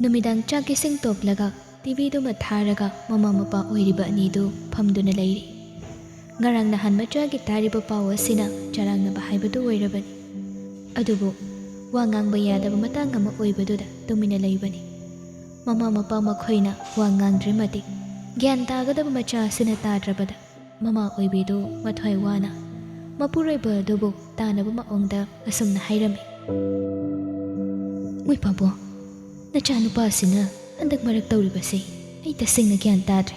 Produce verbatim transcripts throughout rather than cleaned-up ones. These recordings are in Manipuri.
ꯅꯨꯃꯤꯗꯥꯡ ꯆꯥꯛ ꯏꯁꯤꯡ ꯇꯣꯛꯂꯒ ꯇꯤꯚꯤꯗꯨꯃ ꯊꯥꯔꯒ ꯃꯃꯥ ꯃꯄꯥ ꯑꯣꯏꯔꯤꯕ ꯑꯅꯤꯗꯨ ꯐꯝꯗꯨꯅ ꯂꯩꯔꯤ꯫ ꯉꯔꯥꯡ ꯅꯍꯥꯟ ꯃꯆꯥꯒꯤ ꯇꯥꯔꯤꯕ ꯄꯥꯎ ꯑꯁꯤꯅ ꯆꯔꯥꯡꯅꯕ ꯍꯥꯏꯕꯗꯨ ꯑꯣꯏꯔꯕꯅꯤ꯫ ꯑꯗꯨꯕꯨ ꯋꯥ ꯉꯥꯡꯕ ꯌꯥꯗꯕ ꯃꯇꯥꯡ ꯑꯃ ꯑꯣꯏꯕꯗꯨꯗ ꯇꯨꯃꯤꯟꯅ ꯂꯩꯕꯅꯤ꯫ ꯃꯃꯥ ꯃꯄꯥ ꯃꯈꯣꯏꯅ ꯋꯥ ꯉꯥꯡꯗ꯭ꯔꯤ ꯃꯇꯤꯛ ꯒ꯭ꯌꯥꯟ ꯇꯥꯒꯗꯕ ꯃꯆꯥ ꯑꯁꯤꯅ ꯇꯥꯗ꯭ꯔꯕꯗ ꯃꯃꯥ ꯑꯣꯏꯕꯤꯗꯨ ꯃꯊ꯭ꯋꯥꯏ ꯋꯥꯅ ꯃꯄꯨꯔꯣꯏꯕ ꯑꯗꯨꯕꯨ ꯇꯥꯅꯕ ꯃꯑꯣꯡꯗ ꯑꯁꯨꯝꯅ ꯍꯥꯏꯔꯝꯃꯤ꯫ "ꯃꯣꯏ ꯄꯥꯕꯨꯡ, ꯅꯆꯥꯅꯨꯄꯥ ꯑꯁꯤꯅ ꯍꯟꯗꯛ ꯃꯔꯛ ꯇꯧꯔꯤꯕꯁꯤ ꯑꯩ ꯇꯁꯦꯡꯅ ꯒ꯭ꯌꯥꯟ ꯇꯥꯗ꯭ꯔꯦ꯫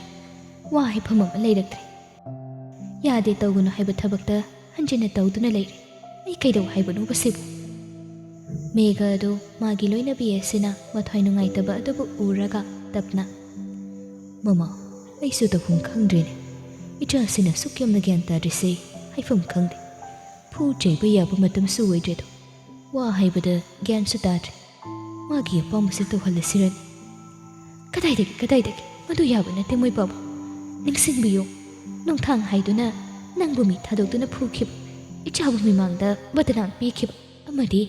ꯋꯥ ꯍꯥꯏꯐꯝ ꯑꯃ ꯂꯩꯔꯛꯇ꯭ꯔꯦ꯫ ꯌꯥꯗꯦ ꯇꯧꯒꯅꯨ ꯍꯥꯏꯕ ꯊꯕꯛꯇ ꯍꯟꯖꯤꯟꯅ ꯇꯧꯗꯨꯅ ꯂꯩꯔꯦ꯫ ꯑꯩ ꯀꯩꯗꯧ ꯍꯥꯏꯕꯅꯣꯕ ꯁꯤꯕꯨ?" ꯃꯦꯘ ꯑꯗꯨ ꯃꯥꯒꯤ ꯂꯣꯏꯅꯕꯤ ꯑꯁꯤꯅ ꯃꯊ꯭ꯋꯥꯏ ꯅꯨꯡꯉꯥꯏꯇꯕ ꯑꯗꯨꯕꯨ ꯎꯔꯒ ꯇꯞꯅ, "ꯃꯃꯥ, ꯑꯩꯁꯨ ꯇꯧꯐꯝ ꯈꯪꯗ꯭ꯔꯦꯅꯦ꯫ ꯏꯆꯥꯁꯤꯅ ꯑꯁꯨꯛ ꯌꯥꯝꯅ ꯒ꯭ꯌꯥꯟ ꯇꯥꯗ꯭ꯔꯤꯁꯦ ꯍꯥꯏꯐꯝ ꯈꯪꯗꯦ꯫ ꯐꯨ ꯆꯩꯕ ꯌꯥꯕ ꯃꯇꯝꯁꯨ ꯑꯣꯏꯗ꯭ꯔꯦꯗꯣ꯫ ꯋꯥ ꯍꯥꯏꯕꯗ ꯒ꯭ꯌꯥꯟꯁꯨ ꯇꯥꯗ꯭ꯔꯦ꯫ ꯃꯥꯒꯤ ꯑꯄꯥꯝꯕꯁꯦ ꯇꯧꯍꯜꯂꯁꯤꯔꯅꯤ꯫ ꯀꯗꯥꯏꯗꯒꯤ, ꯀꯗꯥꯏꯗꯒꯤ? ꯃꯗꯨ ꯌꯥꯕ ꯅꯠꯇꯦ, ꯃꯣꯏ ꯄꯥꯕꯨꯡ꯫ ꯅꯤꯡꯁꯤꯡꯕꯤꯌꯨ, ꯅꯣꯡꯊꯥꯡ ꯍꯥꯏꯗꯨꯅ ꯅꯪꯕꯨ ꯃꯤ ꯊꯥꯗꯣꯛꯇꯨꯅ ꯐꯨꯈꯤꯕ, ꯏꯆꯥꯕꯨ ꯃꯤꯃꯥꯡꯗ ꯕꯗꯅꯥꯝ ꯄꯤꯈꯤꯕ, ꯑꯃꯗꯤ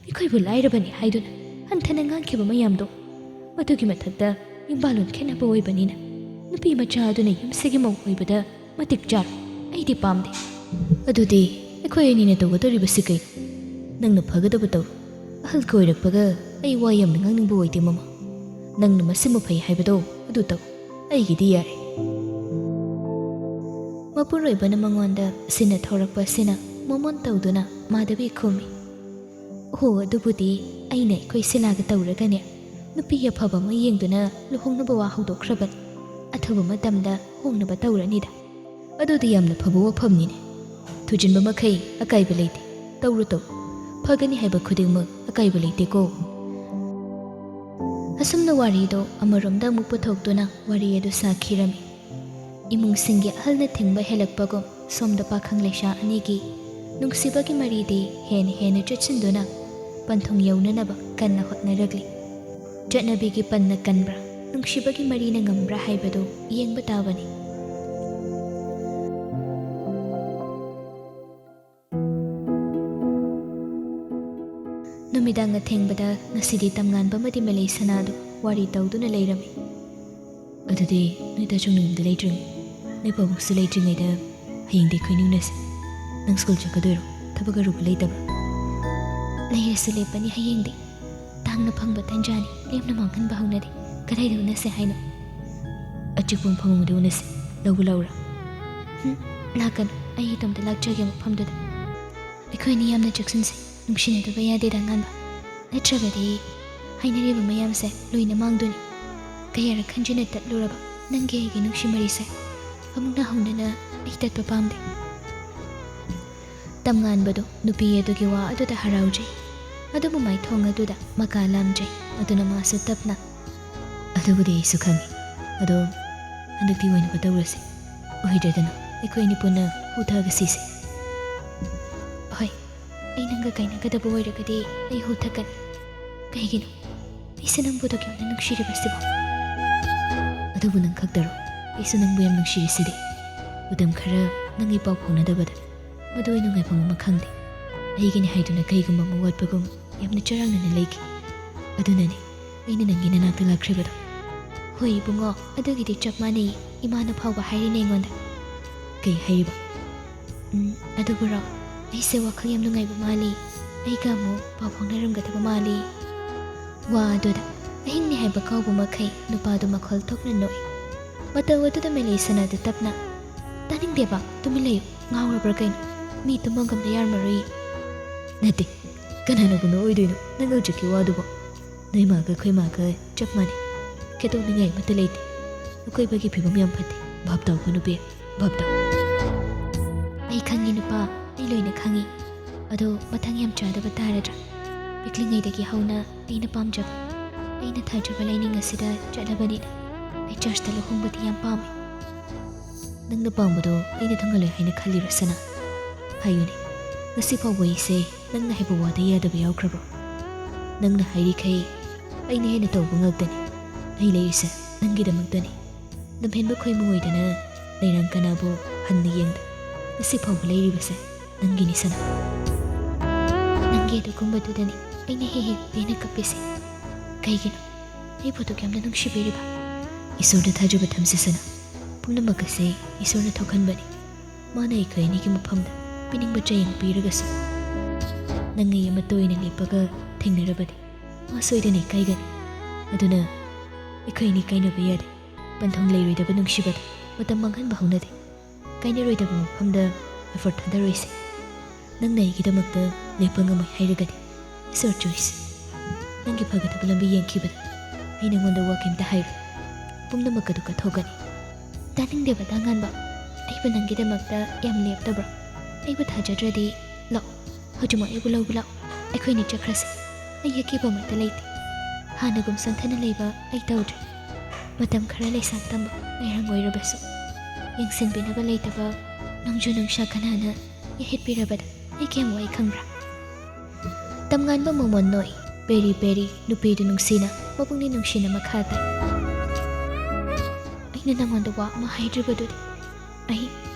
ꯑꯩꯈꯣꯏꯕꯨ ꯂꯥꯏꯔꯕꯅꯤ ꯍꯥꯏꯗꯨꯅ ꯍꯟꯊꯅ ꯉꯥꯡꯈꯤꯕ ꯃꯌꯥꯝꯗꯣ꯫ ꯃꯗꯨꯒꯤ ꯃꯊꯛꯇ ꯌꯨꯝꯕꯥꯜꯂꯣꯟ ꯈꯦꯠꯅꯕ ꯑꯣꯏꯕꯅꯤꯅ ꯅꯨꯄꯤ ꯃꯆꯥ ꯑꯗꯨꯅ ꯌꯨꯝꯁꯤꯒꯤ ꯃꯧ ꯑꯣꯏꯕꯗ ꯃꯇꯤꯛ ꯆꯥꯔꯣꯏ꯫ ꯑꯩꯗꯤ ꯄꯥꯝꯗꯦ꯫ ꯑꯗꯨꯗꯤ ꯑꯩꯈꯣꯏ ꯑꯅꯤꯅ ꯇꯧꯒꯗꯧꯔꯤꯕꯁꯤ ꯀꯩꯅꯣ? ꯅꯪꯅ ꯐꯒꯗꯕ ꯇꯧꯔꯣ꯫ ꯑꯍꯜꯒ ꯑꯣꯏꯔꯛꯄꯒ ꯑꯩ ꯋꯥ ꯌꯥꯝꯅ ꯉꯥꯡꯅꯤꯡꯕ ꯑꯣꯏꯗꯦ, ꯃꯃꯥ꯫ ꯅꯪꯅ ꯃꯁꯤꯃ ꯐꯩ ꯍꯥꯏꯕꯗꯣ ꯑꯗꯨ ꯇꯧ꯫ ꯑꯩꯒꯤꯗꯤ ꯌꯥꯔꯦ꯫" ꯃꯄꯨꯔꯣꯏꯕꯅ ꯃꯉꯣꯟꯗ ꯁꯤꯟꯅ ꯊꯧꯔꯛꯄ ꯑꯁꯤꯅ ꯃꯣꯃꯣꯟ ꯇꯧꯗꯨꯅ ꯃꯥꯙꯕꯤ ꯈꯨꯝꯃꯤ, "ꯑꯣꯍꯣ, ꯑꯗꯨꯕꯨꯗꯤ ꯑꯩꯅ ꯑꯩꯈꯣꯏ ꯁꯤꯂꯥꯒ ꯇꯧꯔꯒꯅꯦ, ꯅꯨꯄꯤ ꯑꯐꯕ ꯑꯃ ꯌꯦꯡꯗꯨꯅ ꯂꯨꯍꯣꯡꯅꯕ ꯋꯥ ꯍꯧꯗꯣꯛꯈ꯭ꯔꯕꯅꯤ꯫ ꯑꯊꯨꯕ ꯃꯇꯝꯗ ꯍꯣꯡꯅꯕ ꯇꯧꯔꯅꯤꯗ꯫" "ꯑꯗꯨꯗꯤ ꯌꯥꯝꯅ ꯐꯕ ꯋꯥꯐꯝꯅꯤꯅꯦ꯫ ꯊꯨꯖꯤꯟꯕ ꯃꯈꯩ ꯑꯀꯥꯏꯕ ꯂꯩꯇꯦ꯫ ꯇꯧꯔꯨ, ꯇꯧꯔꯨ꯫ ꯐꯒꯅꯤ ꯍꯥꯏꯕ ꯈꯨꯗꯤꯡꯃꯛ ꯑꯀꯥꯏꯕ ꯂꯩꯇꯦꯀꯣ꯫" ꯑꯁꯨꯝꯅ ꯋꯥꯔꯤꯗꯣ ꯑꯃꯔꯣꯝꯗ ꯑꯃꯨꯛ ꯄꯨꯊꯣꯛꯇꯨꯅ ꯋꯥꯔꯤ ꯑꯗꯨ ꯁꯥꯈꯤꯔꯝꯃꯤ꯫ ꯏꯃꯨꯡꯁꯤꯡꯒꯤ ꯑꯍꯜꯅ ꯊꯤꯡꯕ ꯍꯦꯜꯂꯛꯄꯒꯨꯝ ꯁꯣꯝꯗ ꯄꯥꯈꯪ ꯂꯩꯁꯥ ꯑꯅꯤꯒꯤ ꯅꯨꯡꯁꯤꯕꯒꯤ ꯃꯔꯤꯗꯤ ꯍꯦꯟꯅ ꯍꯦꯟꯅ ꯆꯦꯠꯁꯤꯟꯗꯨꯅ ꯄꯟꯊꯨꯡ ꯌꯧꯅꯅꯕ ꯀꯟꯅ ꯍꯣꯠꯅꯔꯛꯂꯤ꯫ ꯆꯠꯅꯕꯤꯒꯤ ꯄꯟꯅ ꯀꯟꯕ꯭ꯔꯥ, ꯅꯨꯡꯁꯤꯕꯒꯤ ꯃꯔꯤꯅ ꯉꯝꯕ꯭ꯔꯥ ꯍꯥꯏꯕꯗꯨ ꯌꯦꯡꯕ ꯇꯥꯕꯅꯤ꯫ ꯅꯨꯃꯤꯗꯥꯡ ꯑꯊꯦꯡꯕꯗ ꯉꯁꯤꯗꯤ ꯇꯝꯉꯥꯟꯕ ꯑꯃꯗꯤ ꯃꯂꯩ ꯁꯅꯥꯗꯨ ꯋꯥꯔꯤ ꯇꯧꯗꯨꯅ ꯂꯩꯔꯝꯃꯤ꯫ "ꯑꯗꯨꯗꯤ ꯅꯣꯏ ꯇꯥꯆꯧꯅ ꯌꯨꯝꯗ ꯂꯩꯇ꯭ꯔꯤꯉꯩ, ꯅꯣꯏ ꯄꯥꯕꯨꯡꯁꯨ ꯂꯩꯇ꯭ꯔꯤꯉꯩꯗ ꯍꯌꯦꯡꯗꯤ ꯑꯩꯈꯣꯏ ꯎꯅꯁꯤ꯫ ꯅꯪ ꯁ꯭ꯀꯨꯜ ꯆꯠꯀꯗꯣꯏꯔꯣ? ꯊꯕꯛ ꯑꯔꯨꯕ ꯂꯩꯇꯕ꯭ꯔꯣ?" "ꯂꯩꯔꯁꯨ ꯂꯦꯞꯄꯅꯤ ꯍꯌꯦꯡꯗꯤ꯫ ꯇꯥꯡꯅ ꯐꯪꯕ ꯇꯟꯖꯥꯅꯤ, ꯂꯦꯝꯅ ꯃꯥꯡꯍꯟꯕ ꯍꯧꯅꯗꯦ꯫ ꯀꯗꯥꯏꯗ ꯎꯅꯁꯦ ꯍꯥꯏꯅꯣ?" "ꯑꯆꯤꯛꯄ ꯃꯐꯝ ꯑꯃꯗ ꯎꯅꯁꯤ꯫ ꯂꯧꯕ ꯂꯥꯛꯎꯔꯥ?" "ꯍꯨꯝ, ꯂꯥꯛꯀꯅꯨ꯫ ꯑꯩ ꯏꯇꯣꯝꯇ ꯂꯥꯛꯆꯒꯦ ꯃꯐꯝꯗꯨꯗ꯫ ꯑꯩꯈꯣꯏ ꯑꯅꯤ ꯌꯥꯝꯅ ꯆꯦꯛꯁꯤꯟꯁꯤ꯫ ꯅꯨꯡꯁꯤꯅꯗꯕ ꯌꯥꯗꯦꯗ, ꯑꯉꯥꯟꯕ꯫ ꯅꯠꯇ꯭ꯔꯕꯗꯤ ꯍꯥꯏꯅꯔꯤꯕ ꯃꯌꯥꯝꯁꯦ ꯂꯣꯏꯅ ꯃꯥꯡꯗꯣꯏꯅꯤ꯫ ꯀꯌꯥꯔꯛ ꯈꯟꯖꯤꯟꯅ ꯇꯠꯂꯨꯔꯕ ꯅꯪꯒꯤ ꯑꯩꯒꯤ ꯅꯨꯡꯁꯤ ꯃꯔꯤꯁꯦ ꯑꯃꯨꯛ ꯅꯧꯍꯧꯅꯅ ꯑꯩ ꯇꯠꯄ ꯄꯥꯝꯗꯦ꯫" ꯇꯝꯉꯥꯟꯕꯗꯨ ꯅꯨꯄꯤ ꯑꯗꯨꯒꯤ ꯋꯥ ꯑꯗꯨꯗ ꯍꯔꯥꯎꯖꯩ꯫ ꯑꯗꯨꯕꯨ ꯃꯥꯏꯊꯣꯡ ꯑꯗꯨꯗ ꯃꯀꯥ ꯂꯥꯝꯖꯩ꯫ ꯑꯗꯨꯅ ꯃꯥꯁꯨ ꯇꯞꯅ, "ꯑꯗꯨꯕꯨꯗꯤ ꯑꯩꯁꯨ ꯈꯪꯉꯤ꯫ ꯑꯗꯣ ꯍꯟꯗꯛꯇꯤ ꯑꯣꯏꯅꯕ ꯇꯧꯔꯁꯤ꯫ ꯑꯣꯏꯗ꯭ꯔꯗꯅ ꯑꯩꯈꯣꯏ ꯑꯅꯤ ꯄꯨꯟꯅ ꯍꯨ ꯊꯛꯑꯒ ꯁꯤꯁꯦ꯫" "ꯍꯣꯏ, ꯑꯩ ꯅꯪꯒ ꯀꯥꯏꯅꯒꯗꯕ ꯑꯣꯏꯔꯒꯗꯤ ꯑꯩ ꯍꯨ ꯊꯛꯀꯅꯤ꯫ ꯀꯩꯒꯤꯅꯣ? ꯑꯩꯁꯦ ꯅꯪꯕꯨ ꯑꯗꯨꯛ ꯌꯥꯝꯅ ꯅꯨꯡꯁꯤꯔꯤꯕꯁꯤꯕꯣ?" "ꯑꯗꯨꯕꯨ ꯅꯪ ꯈꯛꯇꯔꯣ? ꯑꯩꯁꯨ ꯅꯪꯕꯨ ꯌꯥꯝ ꯅꯨꯡꯁꯤꯔꯤꯁꯤꯗꯤ꯫ ꯃꯇꯝ ꯈꯔ ꯅꯪꯒꯤ ꯄꯥꯎ ꯐꯥꯎꯅꯗꯕꯗ ꯃꯗꯨ ꯑꯩ ꯅꯨꯡꯉꯥꯏꯐꯝ ꯑꯃ ꯈꯪꯗꯦ꯫ ꯑꯩꯒꯤꯅꯤ ꯍꯥꯏꯗꯨꯅ ꯀꯩꯒꯨꯝꯕ ꯑꯃ ꯋꯥꯠꯄꯒꯨꯝ ꯌꯥꯝꯅ ꯆꯔꯥꯡꯅꯅ ꯂꯩꯈꯤ꯫ ꯑꯗꯨꯅꯅꯤ ꯑꯩꯅ ꯅꯪꯒꯤ ꯅꯅꯥꯛꯇ ꯂꯥꯛꯈ꯭ꯔꯤꯕꯗꯣ꯫" "ꯍꯣꯏ ꯏꯕꯨꯡꯉꯣ, ꯑꯗꯨꯒꯤꯗꯤ ꯆꯞ ꯃꯥꯟꯅꯩ꯫ ꯏꯃꯥꯅ ꯐꯥꯎꯕ ꯍꯥꯏꯔꯤꯅꯦ ꯑꯩꯉꯣꯟꯗ꯫" "ꯀꯩ ꯍꯥꯏꯔꯤꯕ?" "ꯎꯝ, ꯑꯗꯨꯕꯨꯔꯣ, ꯑꯩꯁꯦ ꯋꯥꯈꯜ ꯌꯥꯝ ꯅꯨꯡꯉꯥꯏꯕ ꯃꯥꯜꯂꯤ꯫ ꯑꯩꯒ ꯑꯃꯨꯛ ꯄꯥꯎ ꯐꯥꯎꯅꯔꯝꯒꯗꯕ ꯃꯥꯜꯂꯤ꯫" ꯋꯥ ꯑꯗꯨꯗ ꯑꯍꯤꯡꯅꯤ ꯍꯥꯏꯕ ꯀꯥꯎꯕ ꯃꯈꯩ ꯅꯨꯄꯥꯗꯨ ꯃꯈꯣꯜ ꯊꯣꯛꯅ ꯅꯣꯛꯏ꯫ ꯃꯇꯧ ꯑꯗꯨꯗ ꯃꯦꯂꯩꯁꯅꯥꯗꯨ ꯇꯞꯅ, "ꯇꯥꯅꯤꯡꯗꯦꯕ, ꯇꯨꯃꯤꯟ ꯂꯩꯌꯨ꯫ ꯉꯥꯎꯔꯕ꯭ꯔꯥ ꯀꯩꯅꯣ? ꯃꯤ ꯇꯨꯝꯐꯝꯒ ꯑꯝꯇ ꯌꯥꯔꯝꯃꯔꯣꯏꯌꯦ꯫" "ꯅꯠꯇꯦ, ꯀꯅꯥꯅꯕꯨ ꯅꯣꯛꯑꯣꯏꯗꯣꯏꯅꯣ? ꯅꯪ ꯍꯧꯖꯤꯛꯀꯤ ꯋꯥꯗꯨꯕꯣ?" "ꯅꯣꯏ ꯃꯥꯒ ꯑꯩꯈꯣꯏ ꯃꯥꯒ ꯆꯞ ꯃꯥꯟꯅꯩ꯫ ꯈꯦꯠꯇꯣꯛꯅꯤꯡꯉꯥꯏ ꯑꯃꯠꯇ ꯂꯩꯇꯦ꯫ ꯑꯀꯣꯏꯕꯒꯤ ꯐꯤꯕꯝ ꯌꯥꯝ ꯐꯠꯇꯦ꯫ ꯚꯥꯞ ꯇꯥꯎꯀꯣ ꯅꯨꯄꯤ, ꯚꯥꯞ ꯇꯥꯎ꯫" "ꯑꯩ ꯈꯪꯉꯤ ꯅꯨꯄꯥ, ꯑꯩ ꯂꯣꯏꯅ ꯈꯪꯉꯤ꯫ ꯑꯗꯣ ꯃꯊꯪ ꯌꯥꯝ ꯆꯥꯗꯕ ꯇꯥꯔꯗ꯭ꯔꯥ? ꯄꯤꯛꯂꯤꯉꯩꯗꯒꯤ ꯍꯧꯅ ꯑꯩꯅ ꯄꯥꯝꯖꯕ, ꯑꯩꯅ ꯊꯥꯖꯕ ꯂꯥꯏꯅꯤꯡ ꯑꯁꯤꯗ ꯆꯠꯂꯕꯅꯤꯅ ꯑꯩ ꯆꯔꯆꯇ ꯂꯨꯍꯣꯡꯕꯗꯤ ꯌꯥꯝ ꯄꯥꯝꯃꯤ꯫" "ꯅꯪꯅ ꯄꯥꯝꯕꯗꯣ ꯑꯩꯅ ꯊꯨꯡꯍꯜꯂꯣꯏ ꯍꯥꯏꯅ ꯈꯜꯂꯤꯔꯣ ꯁꯅꯥ? ꯍꯥꯏꯌꯨꯅꯦ, ꯉꯁꯤ ꯐꯥꯎꯕ ꯑꯩꯁꯦ ꯅꯪꯅ ꯍꯥꯏꯕ ꯋꯥꯗ ꯌꯥꯗꯕ ꯌꯥꯎꯈ꯭ꯔꯕ꯭ꯔꯣ? ꯅꯪꯅ ꯍꯥꯏꯔꯤꯈꯩ ꯑꯩꯅ ꯍꯦꯟꯅ ꯇꯧꯕ ꯉꯥꯛꯇꯅꯤ꯫ ꯑꯩ ꯂꯩꯔꯤꯁꯦ ꯅꯪꯒꯤꯗꯃꯛꯇꯅꯤ꯫ ꯂꯝꯍꯦꯟꯕ ꯈꯣꯏꯃꯨ ꯑꯣꯏꯗꯅ ꯂꯩꯔꯥꯡ ꯀꯅꯥꯕꯨ ꯍꯟꯅ ꯌꯦꯡꯗ ꯉꯁꯤ ꯐꯥꯎꯕ ꯂꯩꯔꯤꯕꯁꯦ ꯅꯪꯒꯤꯅꯤ ꯁꯅꯥ꯫" "ꯅꯪꯒꯤ ꯑꯗꯨꯒꯨꯝꯕꯗꯨꯗꯅꯤ ꯑꯩꯅ ꯍꯦꯛ ꯍꯦꯛ ꯄꯦꯟꯅ ꯀꯞꯄꯤꯁꯦ ꯀꯩꯒꯤꯅꯣ? ꯑꯩꯕꯨ ꯑꯗꯨꯛ ꯌꯥꯝꯅ ꯅꯨꯡꯁꯤꯕꯤꯔꯤꯕ? ꯏꯁꯣꯔꯗ ꯊꯥꯖꯕ ꯊꯝꯁꯤ ꯁꯅꯥ꯫ ꯄꯨꯝꯅꯃꯛ ꯑꯁꯤ ꯏꯁꯣꯔꯅ ꯊꯣꯛꯍꯟꯕꯅꯤ꯫ ꯃꯥꯅ ꯑꯩꯈꯣꯏ ꯑꯅꯤꯒꯤ ꯃꯐꯝꯗ ꯄꯤꯅꯤꯡꯕ ꯆꯌꯦꯡ ꯄꯤꯔꯒꯁꯨ, ꯅꯪ ꯑꯩ ꯑꯃꯠꯇ ꯑꯣꯏꯅ ꯂꯦꯞꯄꯒ ꯊꯦꯡꯅꯔꯕꯗꯤ ꯃꯥ ꯁꯣꯏꯗꯅ ꯏꯀꯥꯏꯒꯅꯤ꯫ ꯑꯗꯨꯅ ꯑꯩꯈꯣꯏ ꯑꯅꯤ ꯀꯥꯏꯅꯕ ꯌꯥꯗꯦ꯫ ꯄꯟꯊꯨꯡ ꯂꯩꯔꯣꯏꯗꯕ ꯅꯨꯡꯁꯤꯕꯗ ꯃꯇꯝ ꯃꯥꯡꯍꯟꯕ ꯍꯧꯅꯗꯦ꯫ ꯀꯥꯏꯅꯔꯣꯏꯗꯕ ꯃꯐꯝꯗ effort ꯊꯥꯗꯔꯣꯏꯁꯦ꯫ ꯅꯪꯅ ꯑꯩꯒꯤꯗꯃꯛꯇ ꯂꯦꯞꯄ ꯉꯝꯃꯣꯏ ꯍꯥꯏꯔꯒꯗꯤ, it's your choice꯫ ꯅꯪꯒꯤ ꯐꯒꯗꯕ ꯂꯝꯕꯤ ꯌꯦꯡꯈꯤꯕꯗ ꯑꯩ ꯅꯪꯉꯣꯟꯗ ꯋꯥ ꯀꯩꯝꯇ ꯍꯥꯏꯔꯣꯏ꯫ ꯄꯨꯝꯅꯃꯛ ꯑꯗꯨ ꯀꯠꯊꯣꯛꯀꯅꯤ꯫ ꯇꯥꯅꯤꯡꯗꯦꯕ ꯇꯥꯉꯥꯟꯕ, ꯑꯩꯕꯨ ꯅꯪꯒꯤꯗꯃꯛꯇ ꯌꯥꯝ ꯂꯦꯞꯇꯕ꯭ꯔꯣ? ꯑꯩꯕꯨ ꯊꯥꯖꯗ꯭ꯔꯗꯤ ꯂꯥꯛꯑꯣ, ꯍꯧꯖꯤꯛꯃꯛ ꯑꯩꯕꯨ ꯂꯧꯕ ꯂꯥꯛꯑꯣ꯫ ꯑꯩꯈꯣꯏꯅꯤ ꯆꯠꯈ꯭ꯔꯁꯤ꯫ ꯑꯩ ꯑꯀꯤꯕ ꯑꯃꯠꯇ ꯂꯩꯇꯦ꯫ ꯍꯥꯟꯅꯒꯨꯝ ꯁꯣꯟꯊꯅ ꯂꯩꯕ ꯑꯩ ꯇꯧꯗ꯭ꯔꯦ꯫ ꯃꯇꯝ ꯈꯔ ꯂꯩꯁꯥ ꯇꯝꯕ ꯉꯥꯏꯔꯝ ꯑꯣꯏꯔꯕꯁꯨ, ꯌꯦꯡꯁꯤꯟꯕꯤꯅꯕ ꯂꯩꯇꯕ ꯅꯣꯡꯖꯨ ꯅꯨꯡꯁꯥ ꯀꯅꯥꯅ ꯌꯩꯍꯠꯄꯤꯔꯕꯗ ꯑꯩ ꯀꯌꯥꯝ ꯋꯥꯏ ꯈꯪꯕ꯭ꯔꯥ? ꯇꯝꯉꯥꯟꯕ ꯃꯣꯃꯣꯟ ꯅꯣꯏ꯫ ꯄꯦꯔꯤ ꯄꯦꯔꯤ ꯅꯨꯄꯤꯗꯨ ꯅꯨꯡꯁꯤꯅ, ꯃꯄꯨꯛꯅꯤꯡ ꯅꯨꯡꯁꯤꯅ ꯃꯈꯥ ꯇꯥꯏ꯫ ꯑꯩꯅ ꯅꯉꯣꯟꯗ ꯋꯥ ꯑꯃ ꯍꯥꯏꯗ꯭ꯔꯤꯕꯗꯨꯗꯤ ꯑꯩ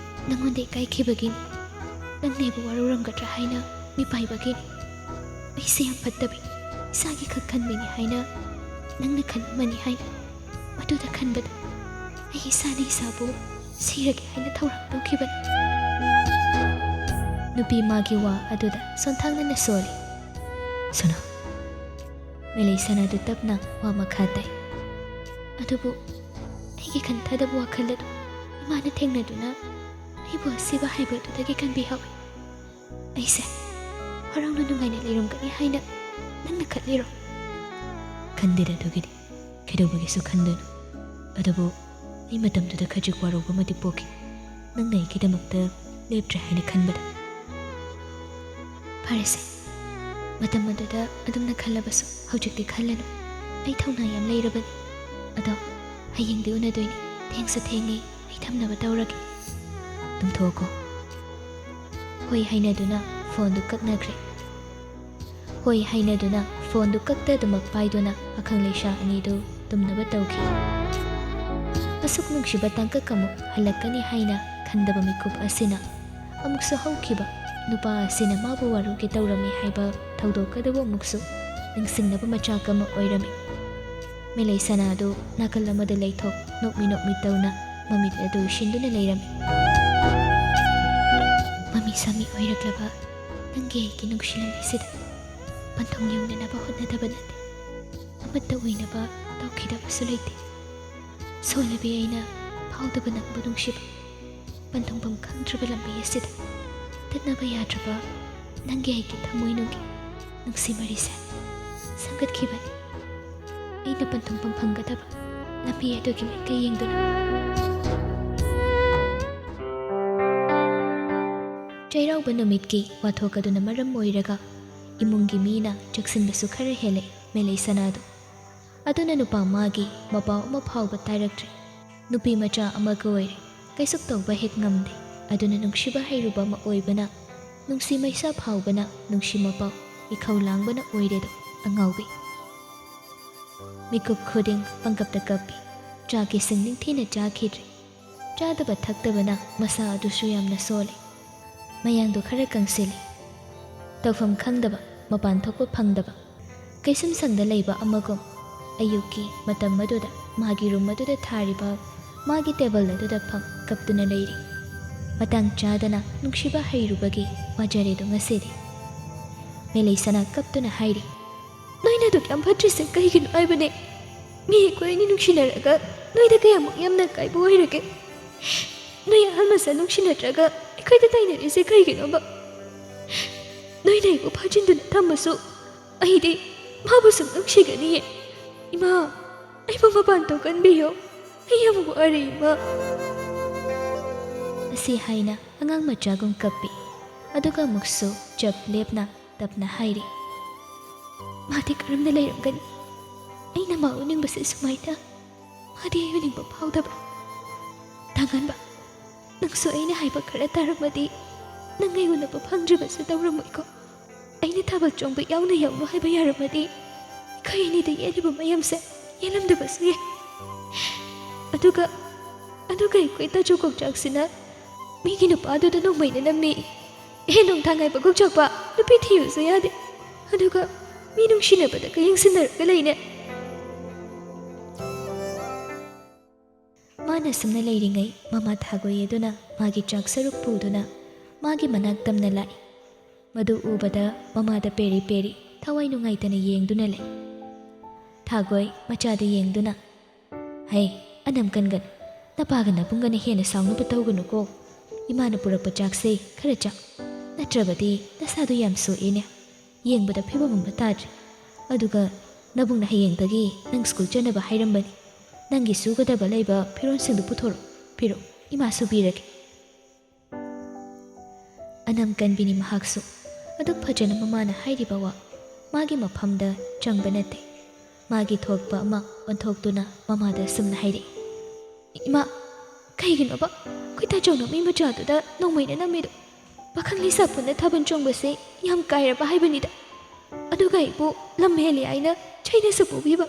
ꯅꯉꯣꯟꯗ ꯏꯀꯥꯏꯈꯤꯕꯒꯤꯅꯤ꯫ ꯅꯪꯅ ꯑꯩꯕꯨ ꯋꯥꯔꯧꯔꯝꯒꯗ꯭ꯔꯥ ꯍꯥꯏꯅ ꯃꯤꯄꯥꯏꯕꯒꯤꯅꯤ꯫ ꯑꯩꯁꯦ ꯌꯥꯝ ꯐꯠꯇꯕꯤ, ꯏꯁꯥꯒꯤ ꯈꯛ ꯈꯟꯕꯤꯅꯤ ꯍꯥꯏꯅ ꯅꯪꯅ ꯈꯜꯂꯝꯃꯅꯤ ꯍꯥꯏꯅ ꯃꯗꯨꯗ ꯈꯟꯕꯗ ꯑꯩ ꯏꯁꯥꯅ ꯏꯁꯥꯕꯨ ꯁꯤꯔꯒꯦ ꯍꯥꯏꯅ ꯊꯧꯔꯥꯡ ꯇꯧꯈꯤꯕꯅꯤ꯫ ꯅꯨꯄꯤ ꯃꯥꯒꯤ ꯋꯥ ꯑꯗꯨꯗ ꯁꯣꯟꯊꯥꯡꯅꯅ ꯁꯣꯜꯂꯤ꯫ ꯁꯅꯥ꯫ ꯃꯤꯂꯩ ꯁꯅꯥꯗꯨ ꯇꯞꯅ ꯋꯥ ꯃꯈꯥ ꯇꯥꯏ꯫ ꯑꯗꯨꯕꯨ ꯑꯩꯒꯤ ꯈꯟꯊꯗꯕ ꯋꯥꯈꯜ ꯑꯗꯨ ꯏꯃꯥꯅ ꯊꯦꯡꯅꯗꯨꯅ ꯑꯩꯕꯨ ꯑꯁꯤꯕ ꯍꯥꯏꯕ ꯑꯗꯨꯗꯒꯤ ꯀꯟꯕꯤꯍꯧꯏ꯫ ꯑꯩꯁꯦ ꯍꯔꯥꯎꯅ ꯅꯨꯡꯉꯥꯏꯅ ꯂꯩꯔꯝꯒꯅꯤ ꯍꯥꯏꯅ ꯅꯪꯅ ꯈꯜꯂꯤꯔꯣ? ꯈꯟꯗꯦꯗ ꯑꯗꯨꯒꯤꯗꯤ꯫ ꯀꯩꯗꯧꯕꯒꯤꯁꯨ ꯈꯟꯗꯣꯏꯅꯣ? ꯑꯗꯨꯕꯨ ꯑꯩ ꯃꯇꯝꯗꯨꯗ ꯈꯖꯤꯛ ꯋꯥꯔꯧꯕ ꯑꯃꯗꯤ ꯄꯣꯛꯈꯤ, ꯅꯪꯅ ꯑꯩꯒꯤꯗꯃꯛꯇ ꯂꯦꯞꯇ꯭ꯔꯦ ꯍꯥꯏꯅ ꯈꯟꯕꯗ꯫ ꯐꯔꯦꯁꯦ, ꯃꯇꯝ ꯑꯗꯨꯗ ꯑꯗꯨꯝꯅ ꯈꯜꯂꯕꯁꯨ ꯍꯧꯖꯤꯛꯇꯤ ꯈꯜꯂꯅꯨ꯫ ꯑꯩ ꯊꯧꯅꯥ ꯌꯥꯝ ꯂꯩꯔꯕꯅꯤ꯫ ꯑꯗꯣ ꯍꯌꯦꯡꯗꯤ ꯎꯅꯗꯣꯏꯅꯤ꯫ ꯊꯦꯡꯁꯨ ꯊꯦꯡꯉꯦ, ꯑꯩ ꯊꯝꯅꯕ ꯇꯧꯔꯒꯦ꯫ ꯇꯨꯝꯊꯣꯛꯑꯣꯀꯣ꯫ ꯍꯣꯏ ꯍꯥꯏꯅꯗꯨꯅ ꯐꯣꯟꯗꯨ ꯀꯛꯅꯈ꯭ꯔꯦ꯫ ꯍꯣꯏ ꯍꯥꯏꯅꯗꯨꯅ ꯐꯣꯟꯗꯨ ꯀꯛꯇꯗꯃꯛ ꯄꯥꯏꯗꯨꯅ ꯄꯥꯈꯪ ꯂꯩꯁꯥ ꯑꯅꯤꯗꯨ ꯇꯨꯝꯅꯕ ꯇꯧꯈꯤ꯫ ꯑꯁꯨꯛ ꯅꯨꯡꯁꯤꯕ ꯇꯥꯡꯀꯛ ꯑꯃꯨꯛ ꯍꯜꯂꯛꯀꯅꯤ ꯍꯥꯏꯅ ꯈꯟꯗꯕ ꯃꯤꯀꯨꯞ ꯑꯁꯤꯅ ꯑꯃꯨꯛꯁꯨ ꯍꯧꯈꯤꯕ ꯅꯨꯄꯥ ꯑꯁꯤꯅ ꯃꯥꯕꯨ ꯋꯥꯔꯧꯒꯦ ꯇꯧꯔꯝꯃꯤ ꯍꯥꯏꯕ ꯊꯧꯗꯣꯛꯀꯗꯕ ꯑꯃꯨꯛꯁꯨ ꯅꯤꯡꯁꯤꯡꯅꯕ ꯃꯆꯥꯛ ꯑꯃ ꯑꯣꯏꯔꯝꯃꯤ꯫ ꯃꯦꯂꯩ ꯁꯅꯥꯗꯨ ꯅꯥꯀꯜ ꯑꯃꯗ ꯂꯩꯊꯣꯛ ꯅꯣꯛꯃꯤ ꯅꯣꯛꯃꯤ ꯇꯧꯅ ꯃꯃꯤꯠ ꯑꯗꯨ ꯎꯏꯁꯤꯟꯗꯨꯅ ꯂꯩꯔꯝꯃꯤ꯫ ꯃꯃꯤ ꯁꯥꯃꯤ ꯑꯣꯏꯔꯛꯂꯕ ꯅꯪꯒꯤ ꯑꯩꯒꯤ ꯅꯨꯡꯁꯤ ꯂꯝꯕꯤꯁꯤꯗ ꯄꯟꯊꯨꯡ ꯌꯧꯅꯅꯕ ꯍꯣꯠꯅꯗꯕ ꯅꯠꯇꯦ꯫ ꯑꯃꯠꯇ ꯑꯣꯏꯅꯕ ꯇꯧꯈꯤꯗꯕꯁꯨ ꯂꯩꯇꯦ꯫ ꯁꯣꯜꯂꯕꯤ ꯑꯩꯅ ꯐꯥꯎꯗꯕ ꯅꯪꯕꯨ ꯅꯨꯡꯁꯤꯕ ꯄꯟꯊꯨꯡꯐꯝ ꯈꯪꯗ꯭ꯔꯕ ꯂꯝꯕꯤ ꯑꯁꯤꯗ ꯇꯠꯅꯕ ꯌꯥꯗ꯭ꯔꯕ ꯅꯪꯒꯤ ꯑꯩꯒꯤ ꯊꯃꯣꯏꯅꯨꯡꯒꯤ ꯅꯨꯡꯁꯤ ꯃꯔꯤꯁꯦ ꯁꯦꯝꯒꯠꯈꯤꯕꯅꯤ꯫ ꯑꯩꯅ ꯄꯟꯊꯨꯡꯐꯝ ꯐꯪꯒꯗꯕ ꯂꯝꯕꯤ ꯑꯗꯨꯒꯤ ꯃꯥꯏꯀꯩ ꯌꯦꯡꯗꯨꯅ꯫ ꯆꯩꯔꯥꯎꯕ ꯅꯨꯃꯤꯠꯀꯤ ꯋꯥꯊꯣꯛ ꯑꯗꯨꯅ ꯃꯔꯝ ꯑꯣꯏꯔꯒ ꯏꯃꯨꯡꯒꯤ ꯃꯤꯅ ꯆꯦꯛꯁꯤꯟꯕꯁꯨ ꯈꯔ ꯍꯦꯜꯂꯦ ꯃꯦꯂꯩ ꯁꯅꯥꯗꯨ꯫ ꯑꯗꯨꯅ ꯅꯨꯄꯥ ꯃꯥꯒꯤ ꯃꯄꯥꯎ ꯑꯃ ꯐꯥꯎꯕ ꯇꯥꯔꯛꯇ꯭ꯔꯦ꯫ ꯅꯨꯄꯤ ꯃꯆꯥ ꯑꯃꯒ ꯑꯣꯏꯔꯦ, ꯀꯩꯁꯨ ꯇꯧꯕ ꯍꯦꯛ ꯉꯝꯗꯦ꯫ ꯑꯗꯨꯅ ꯅꯨꯡꯁꯤꯕ ꯍꯩꯔꯨꯕ ꯑꯃ ꯑꯣꯏꯕꯅ ꯅꯨꯡꯁꯤ ꯃꯩꯁꯥ ꯐꯥꯎꯕꯅ ꯅꯨꯡꯁꯤ ꯃꯄꯥꯎ ꯏꯈꯧ ꯂꯥꯡꯕꯅ ꯑꯣꯏꯔꯦꯗꯣ ꯑꯉꯥꯎꯕꯤ꯫ ꯃꯤꯀꯨꯞ ꯈꯨꯗꯤꯡ ꯄꯪꯀꯞꯇ ꯀꯞꯄꯤ꯫ ꯆꯥꯛ ꯏꯁꯤꯡ ꯅꯤꯡꯊꯤꯅ ꯆꯥꯈꯤꯗ꯭ꯔꯦ꯫ ꯆꯥꯗꯕ ꯊꯛꯇꯕꯅ ꯃꯁꯥ ꯑꯗꯨꯁꯨ ꯌꯥꯝꯅ ꯁꯣꯜꯂꯦ꯫ ꯃꯌꯥꯡꯗꯣ ꯈꯔ ꯀꯪꯁꯤꯜꯂꯦ꯫ ꯇꯧꯐꯝ ꯈꯪꯗꯕ, ꯃꯄꯥꯟ ꯊꯣꯛꯄ ꯐꯪꯗꯕ, ꯀꯩꯁꯨꯝ ꯁꯪꯗ ꯂꯩꯕ ꯑꯃꯒꯨꯝ ꯑꯌꯨꯛꯀꯤ ꯃꯇꯝ ꯑꯗꯨꯗ ꯃꯥꯒꯤ ꯔꯨꯝ ꯑꯗꯨꯗ ꯊꯥꯔꯤꯕ ꯃꯥꯒꯤ ꯇꯦꯕꯜ ꯑꯗꯨꯗ ꯐꯝ ꯀꯞꯇꯨꯅ ꯂꯩꯔꯤ꯫ ꯃꯇꯥꯡ ꯆꯥꯗꯅ ꯅꯨꯡꯁꯤꯕ ꯍꯩꯔꯨꯕꯒꯤ ꯋꯥꯖꯔꯦꯗꯣ ꯉꯁꯤꯗꯤ꯫ ꯃꯦꯂꯩ ꯁꯅꯥ ꯀꯞꯇꯨꯅ ꯍꯥꯏꯔꯤ, "ꯅꯣꯏꯅ ꯑꯗꯨꯛ ꯌꯥꯝ ꯐꯠꯇ꯭ꯔꯤꯁꯦ ꯀꯩꯒꯤꯅꯣ ꯍꯥꯏꯕꯅꯦ? ꯃꯤ ꯑꯩꯈꯣꯏ ꯑꯅꯤ ꯅꯨꯡꯁꯤꯅꯔꯒ ꯅꯣꯏꯗ ꯀꯌꯥꯃꯨꯛ ꯌꯥꯝꯅ ꯑꯀꯥꯏꯕ ꯑꯣꯏꯔꯒꯦ? ꯅꯣꯏ ꯑꯍꯜ ꯃꯆꯥ ꯅꯨꯡꯁꯤꯅꯗ꯭ꯔꯒ ꯑꯩꯈꯣꯏꯗ ꯇꯥꯏꯅꯔꯤꯁꯦ ꯀꯩꯒꯤꯅꯣꯕ? ꯅꯣꯏꯅ ꯑꯩꯕꯨ ꯐꯥꯖꯤꯟꯗꯨꯅ ꯊꯝꯃꯁꯨ ꯑꯩꯗꯤ ꯃꯥꯕꯨ ꯁꯨꯝ ꯅꯨꯡꯁꯤꯒꯅꯤꯌꯦ꯫ ꯏꯃꯥ, ꯑꯩꯕꯨ ꯃꯄꯥꯟ ꯊꯣꯛꯍꯟꯕꯤꯌꯣ꯫ ꯑꯩ ꯌꯥꯝ ꯋꯥꯔꯦ, ꯏꯃꯥ꯫" ꯑꯁꯤ ꯍꯥꯏꯅ ꯑꯉꯥꯡ ꯃꯆꯥꯒꯨꯝ ꯀꯞꯄꯤ꯫ ꯑꯗꯨꯒ ꯑꯃꯨꯛꯁꯨ ꯆꯞ ꯂꯦꯞꯅ ꯇꯞꯅ ꯍꯥꯏꯔꯤ, "ꯃꯥꯗꯤ ꯀꯔꯝꯅ ꯂꯩꯔꯝꯒꯅꯤ? ꯑꯩꯅ ꯃꯥ ꯎꯅꯤꯡꯕꯁꯦ ꯁꯨꯃꯥꯏꯅ꯫ ꯃꯥꯗꯤ ꯑꯩ ꯎꯅꯤꯡꯕ ꯐꯥꯎꯗꯕ꯭ꯔꯥ? ꯊꯥꯡꯍꯟꯕ, ꯅꯪꯁꯨ ꯑꯩꯅ ꯍꯥꯏꯕ ꯈꯔ ꯇꯥꯔꯝꯃꯗꯤ ꯅꯪ ꯑꯩ ꯎꯅꯕ ꯐꯪꯗ꯭ꯔꯤꯕꯁꯨ ꯇꯧꯔꯝꯃꯣꯏꯀꯣ꯫ ꯑꯩꯅ ꯊꯥꯕꯜ ꯆꯣꯡꯕ ꯌꯥꯎꯅ ꯌꯥꯎꯅꯨ ꯍꯥꯏꯕ ꯌꯥꯔꯝꯃꯗꯤ ꯑꯩꯈꯣꯏ ꯑꯅꯤꯗ ꯌꯦꯠꯂꯤꯕ ꯃꯌꯥꯝꯁꯦ ꯌꯦꯠꯂꯝꯗꯕꯁꯨ ꯌꯥꯏ꯫ ꯑꯗꯨꯒ, ꯑꯗꯨꯒ ꯑꯩꯈꯣꯏ ꯇꯥꯖꯨ ꯀꯣꯡꯆꯥꯛꯁꯤꯅ ꯃꯤꯒꯤ ꯅꯨꯄꯥꯗꯨꯗ ꯅꯣꯡꯃꯩꯅ ꯅꯝꯃꯤ꯫ ꯑꯦ, ꯅꯣꯡꯊꯥꯡ ꯍꯥꯏꯕ ꯀꯣꯛꯆꯥꯛꯄ, ꯅꯨꯄꯤ ꯊꯤꯌꯨꯁꯨ ꯌꯥꯗꯦ, ꯑꯗꯨꯒ ꯃꯤ ꯅꯨꯡꯁꯤꯅꯕꯗꯒ ꯌꯦꯡꯁꯤꯟꯅꯔꯒ ꯂꯩꯅꯦ꯫ ꯃꯥꯅ ꯁꯨꯝꯅ ꯂꯩꯔꯤꯉꯩ, ꯃꯃꯥ ꯊꯥꯒꯣꯏ ꯑꯗꯨꯅ ꯃꯥꯒꯤ ꯆꯥꯛ ꯁꯔꯨꯛ ꯄꯨꯗꯨꯅ ꯃꯥꯒꯤ ꯃꯅꯥꯛ ꯇꯝꯅ ꯂꯥꯛꯏ꯫ ꯃꯗꯨ ꯎꯕꯗ ꯃꯃꯥꯗ ꯄꯦꯔꯤ ꯄꯦꯔꯤ ꯊꯋꯥꯏ ꯅꯨꯡꯉꯥꯏꯇꯅ ꯌꯦꯡꯗꯨꯅ ꯂꯩ꯫ ꯊꯥꯒꯣꯏ ꯃꯆꯥꯗ ꯌꯦꯡꯗꯨꯅ, "ꯍꯩ, ꯑꯅꯝ ꯀꯟꯒꯅꯨ꯫ ꯅꯄꯥꯒ ꯅꯕꯨꯡꯒꯅ ꯍꯦꯟꯅ ꯁꯥꯎꯅꯕ ꯇꯧꯒꯅꯨꯀꯣ꯫ ꯏꯃꯥꯅ ꯄꯨꯔꯛꯄ ꯆꯥꯛꯁꯦ ꯈꯔ ꯆꯥ꯫ ꯅꯠꯇ꯭ꯔꯕꯗꯤ ꯅꯁꯥꯗꯣ ꯌꯥꯝ ꯁꯣꯛꯑꯦꯅꯦ꯫ ꯌꯦꯡꯕꯗ ꯐꯤꯕꯝ ꯑꯃ ꯇꯥꯗ꯭ꯔꯦ꯫ ꯑꯗꯨꯒ ꯅꯕꯨꯡꯅ ꯍꯌꯦꯡꯗꯒꯤ ꯅꯪ ꯁ꯭ꯀꯨꯜ ꯆꯠꯅꯕ ꯍꯥꯏꯔꯝꯕꯅꯤ꯫ ꯅꯪꯒꯤ ꯁꯨꯒꯗꯕ ꯂꯩꯕ ꯐꯤꯔꯣꯜꯁꯤꯡꯗꯨ ꯄꯨꯊꯣꯔꯛꯑꯣ꯫ ꯄꯤꯔꯛꯑꯣ, ꯏꯃꯥ ꯁꯨꯕꯤꯔꯒꯦ꯫" ꯑꯅꯝ ꯀꯟꯕꯤꯅꯤ ꯃꯍꯥꯛꯁꯨ꯫ ꯑꯗꯨꯛ ꯐꯖꯅ ꯃꯃꯥꯅ ꯍꯥꯏꯔꯤꯕ ꯋꯥ ꯃꯥꯒꯤ ꯃꯐꯝꯗ ꯆꯪꯕ ꯅꯠꯇꯦ꯫ ꯃꯥꯒꯤ ꯊꯣꯛꯄ ꯑꯃ ꯑꯣꯟꯊꯣꯛꯇꯨꯅ ꯃꯃꯥꯗ ꯑꯁꯨꯝꯅ ꯍꯥꯏꯔꯛꯏ, "ꯏꯃꯥ, ꯀꯩꯒꯤꯅꯣꯕ ꯑꯩꯈꯣꯏ ꯇꯥꯆꯧꯅ ꯃꯤ ꯃꯆꯥꯗꯨꯗ ꯅꯣꯡꯃꯩꯅ ꯅꯝꯃꯤꯗꯣ? ꯄꯥꯈꯪ ꯂꯩꯁꯥ ꯄꯨꯟꯅ ꯊꯥꯕꯜ ꯆꯣꯡꯕꯁꯦ ꯌꯥꯝ ꯀꯥꯏꯔꯕ ꯍꯥꯏꯕꯅꯤꯗ꯫ ꯑꯗꯨꯒ ꯑꯩꯕꯨ ꯂꯝ ꯍꯦꯜꯂꯤ ꯍꯥꯏꯅ ꯆꯩꯅꯁꯨ ꯄꯨꯕꯤꯕ꯫"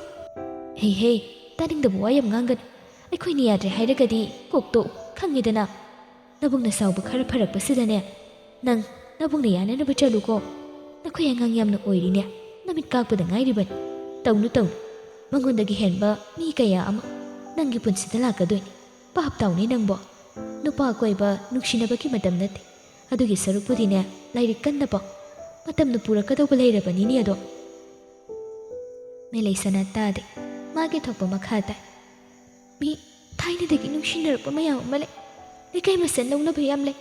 "ꯍꯦ ꯍꯦ, ꯇꯥꯅꯤꯡꯗꯕ ꯋꯥ ꯌꯥꯝ ꯉꯥꯡꯒꯅꯨ꯫ ꯑꯩꯈꯣꯏꯅ ꯌꯥꯗ꯭ꯔꯦ ꯍꯥꯏꯔꯒꯗꯤ ꯀꯣꯛ ꯇꯣꯛꯎ, ꯈꯪꯉꯦꯗꯅ꯫ ꯅꯕꯨꯡꯅ ꯁꯥꯎꯕ ꯈꯔ ꯐꯔꯛꯄꯁꯤꯗꯅꯦ, ꯅꯪ ꯅꯕꯨꯡꯅ ꯌꯥꯅꯅꯕ ꯆꯠꯂꯨꯀꯣ꯫ ꯅꯈꯣꯏ ꯑꯉꯥꯡ ꯌꯥꯝꯅ ꯑꯣꯏꯔꯤꯅꯦ, ꯅꯃꯤꯠ ꯀꯥꯛꯄꯗ ꯉꯥꯏꯔꯤꯕꯅꯤ꯫ ꯇꯧꯅꯨ, ꯇꯧꯅꯨ꯫ ꯃꯉꯣꯟꯗꯒꯤ ꯍꯦꯟꯕ ꯃꯤ ꯀꯌꯥ ꯑꯃ ꯅꯪꯒꯤ ꯄꯨꯟꯁꯤꯗ ꯂꯥꯛꯀꯗꯣꯏꯅꯤ꯫ ꯚꯥꯞ ꯇꯥꯎꯅꯦ ꯅꯪꯕꯣ꯫ ꯅꯨꯄꯥ ꯀꯣꯏꯕ ꯅꯨꯡꯁꯤꯅꯕꯒꯤ ꯃꯇꯝ ꯅꯠꯇꯦ꯫ ꯑꯗꯨꯒꯤ ꯁꯔꯨꯛꯄꯨꯗꯤꯅꯦ, ꯂꯥꯏꯔꯤꯛ ꯀꯟꯅ ꯄꯥꯎ꯫ ꯃꯇꯝꯅ ꯄꯨꯔꯛꯀꯗꯧꯕ ꯂꯩꯔꯕꯅꯤꯅꯦ ꯑꯗꯣ꯫" ꯃꯦꯂꯩꯁꯅꯥ ꯇꯥꯗꯦ꯫ ꯃꯥꯒꯤ ꯊꯣꯛꯄ ꯃꯈꯥ ꯇꯥꯏ꯫ "ꯃꯤ ꯊꯥꯏꯅꯗꯒꯤ ꯅꯨꯡꯁꯤꯅꯔꯛꯄ ꯃꯌꯥꯝ ꯑꯃ ꯂꯩ꯫ ꯂꯩꯀꯥꯏ ꯃꯁꯦꯟ ꯂꯧꯅꯕ ꯌꯥꯝ ꯂꯩ꯫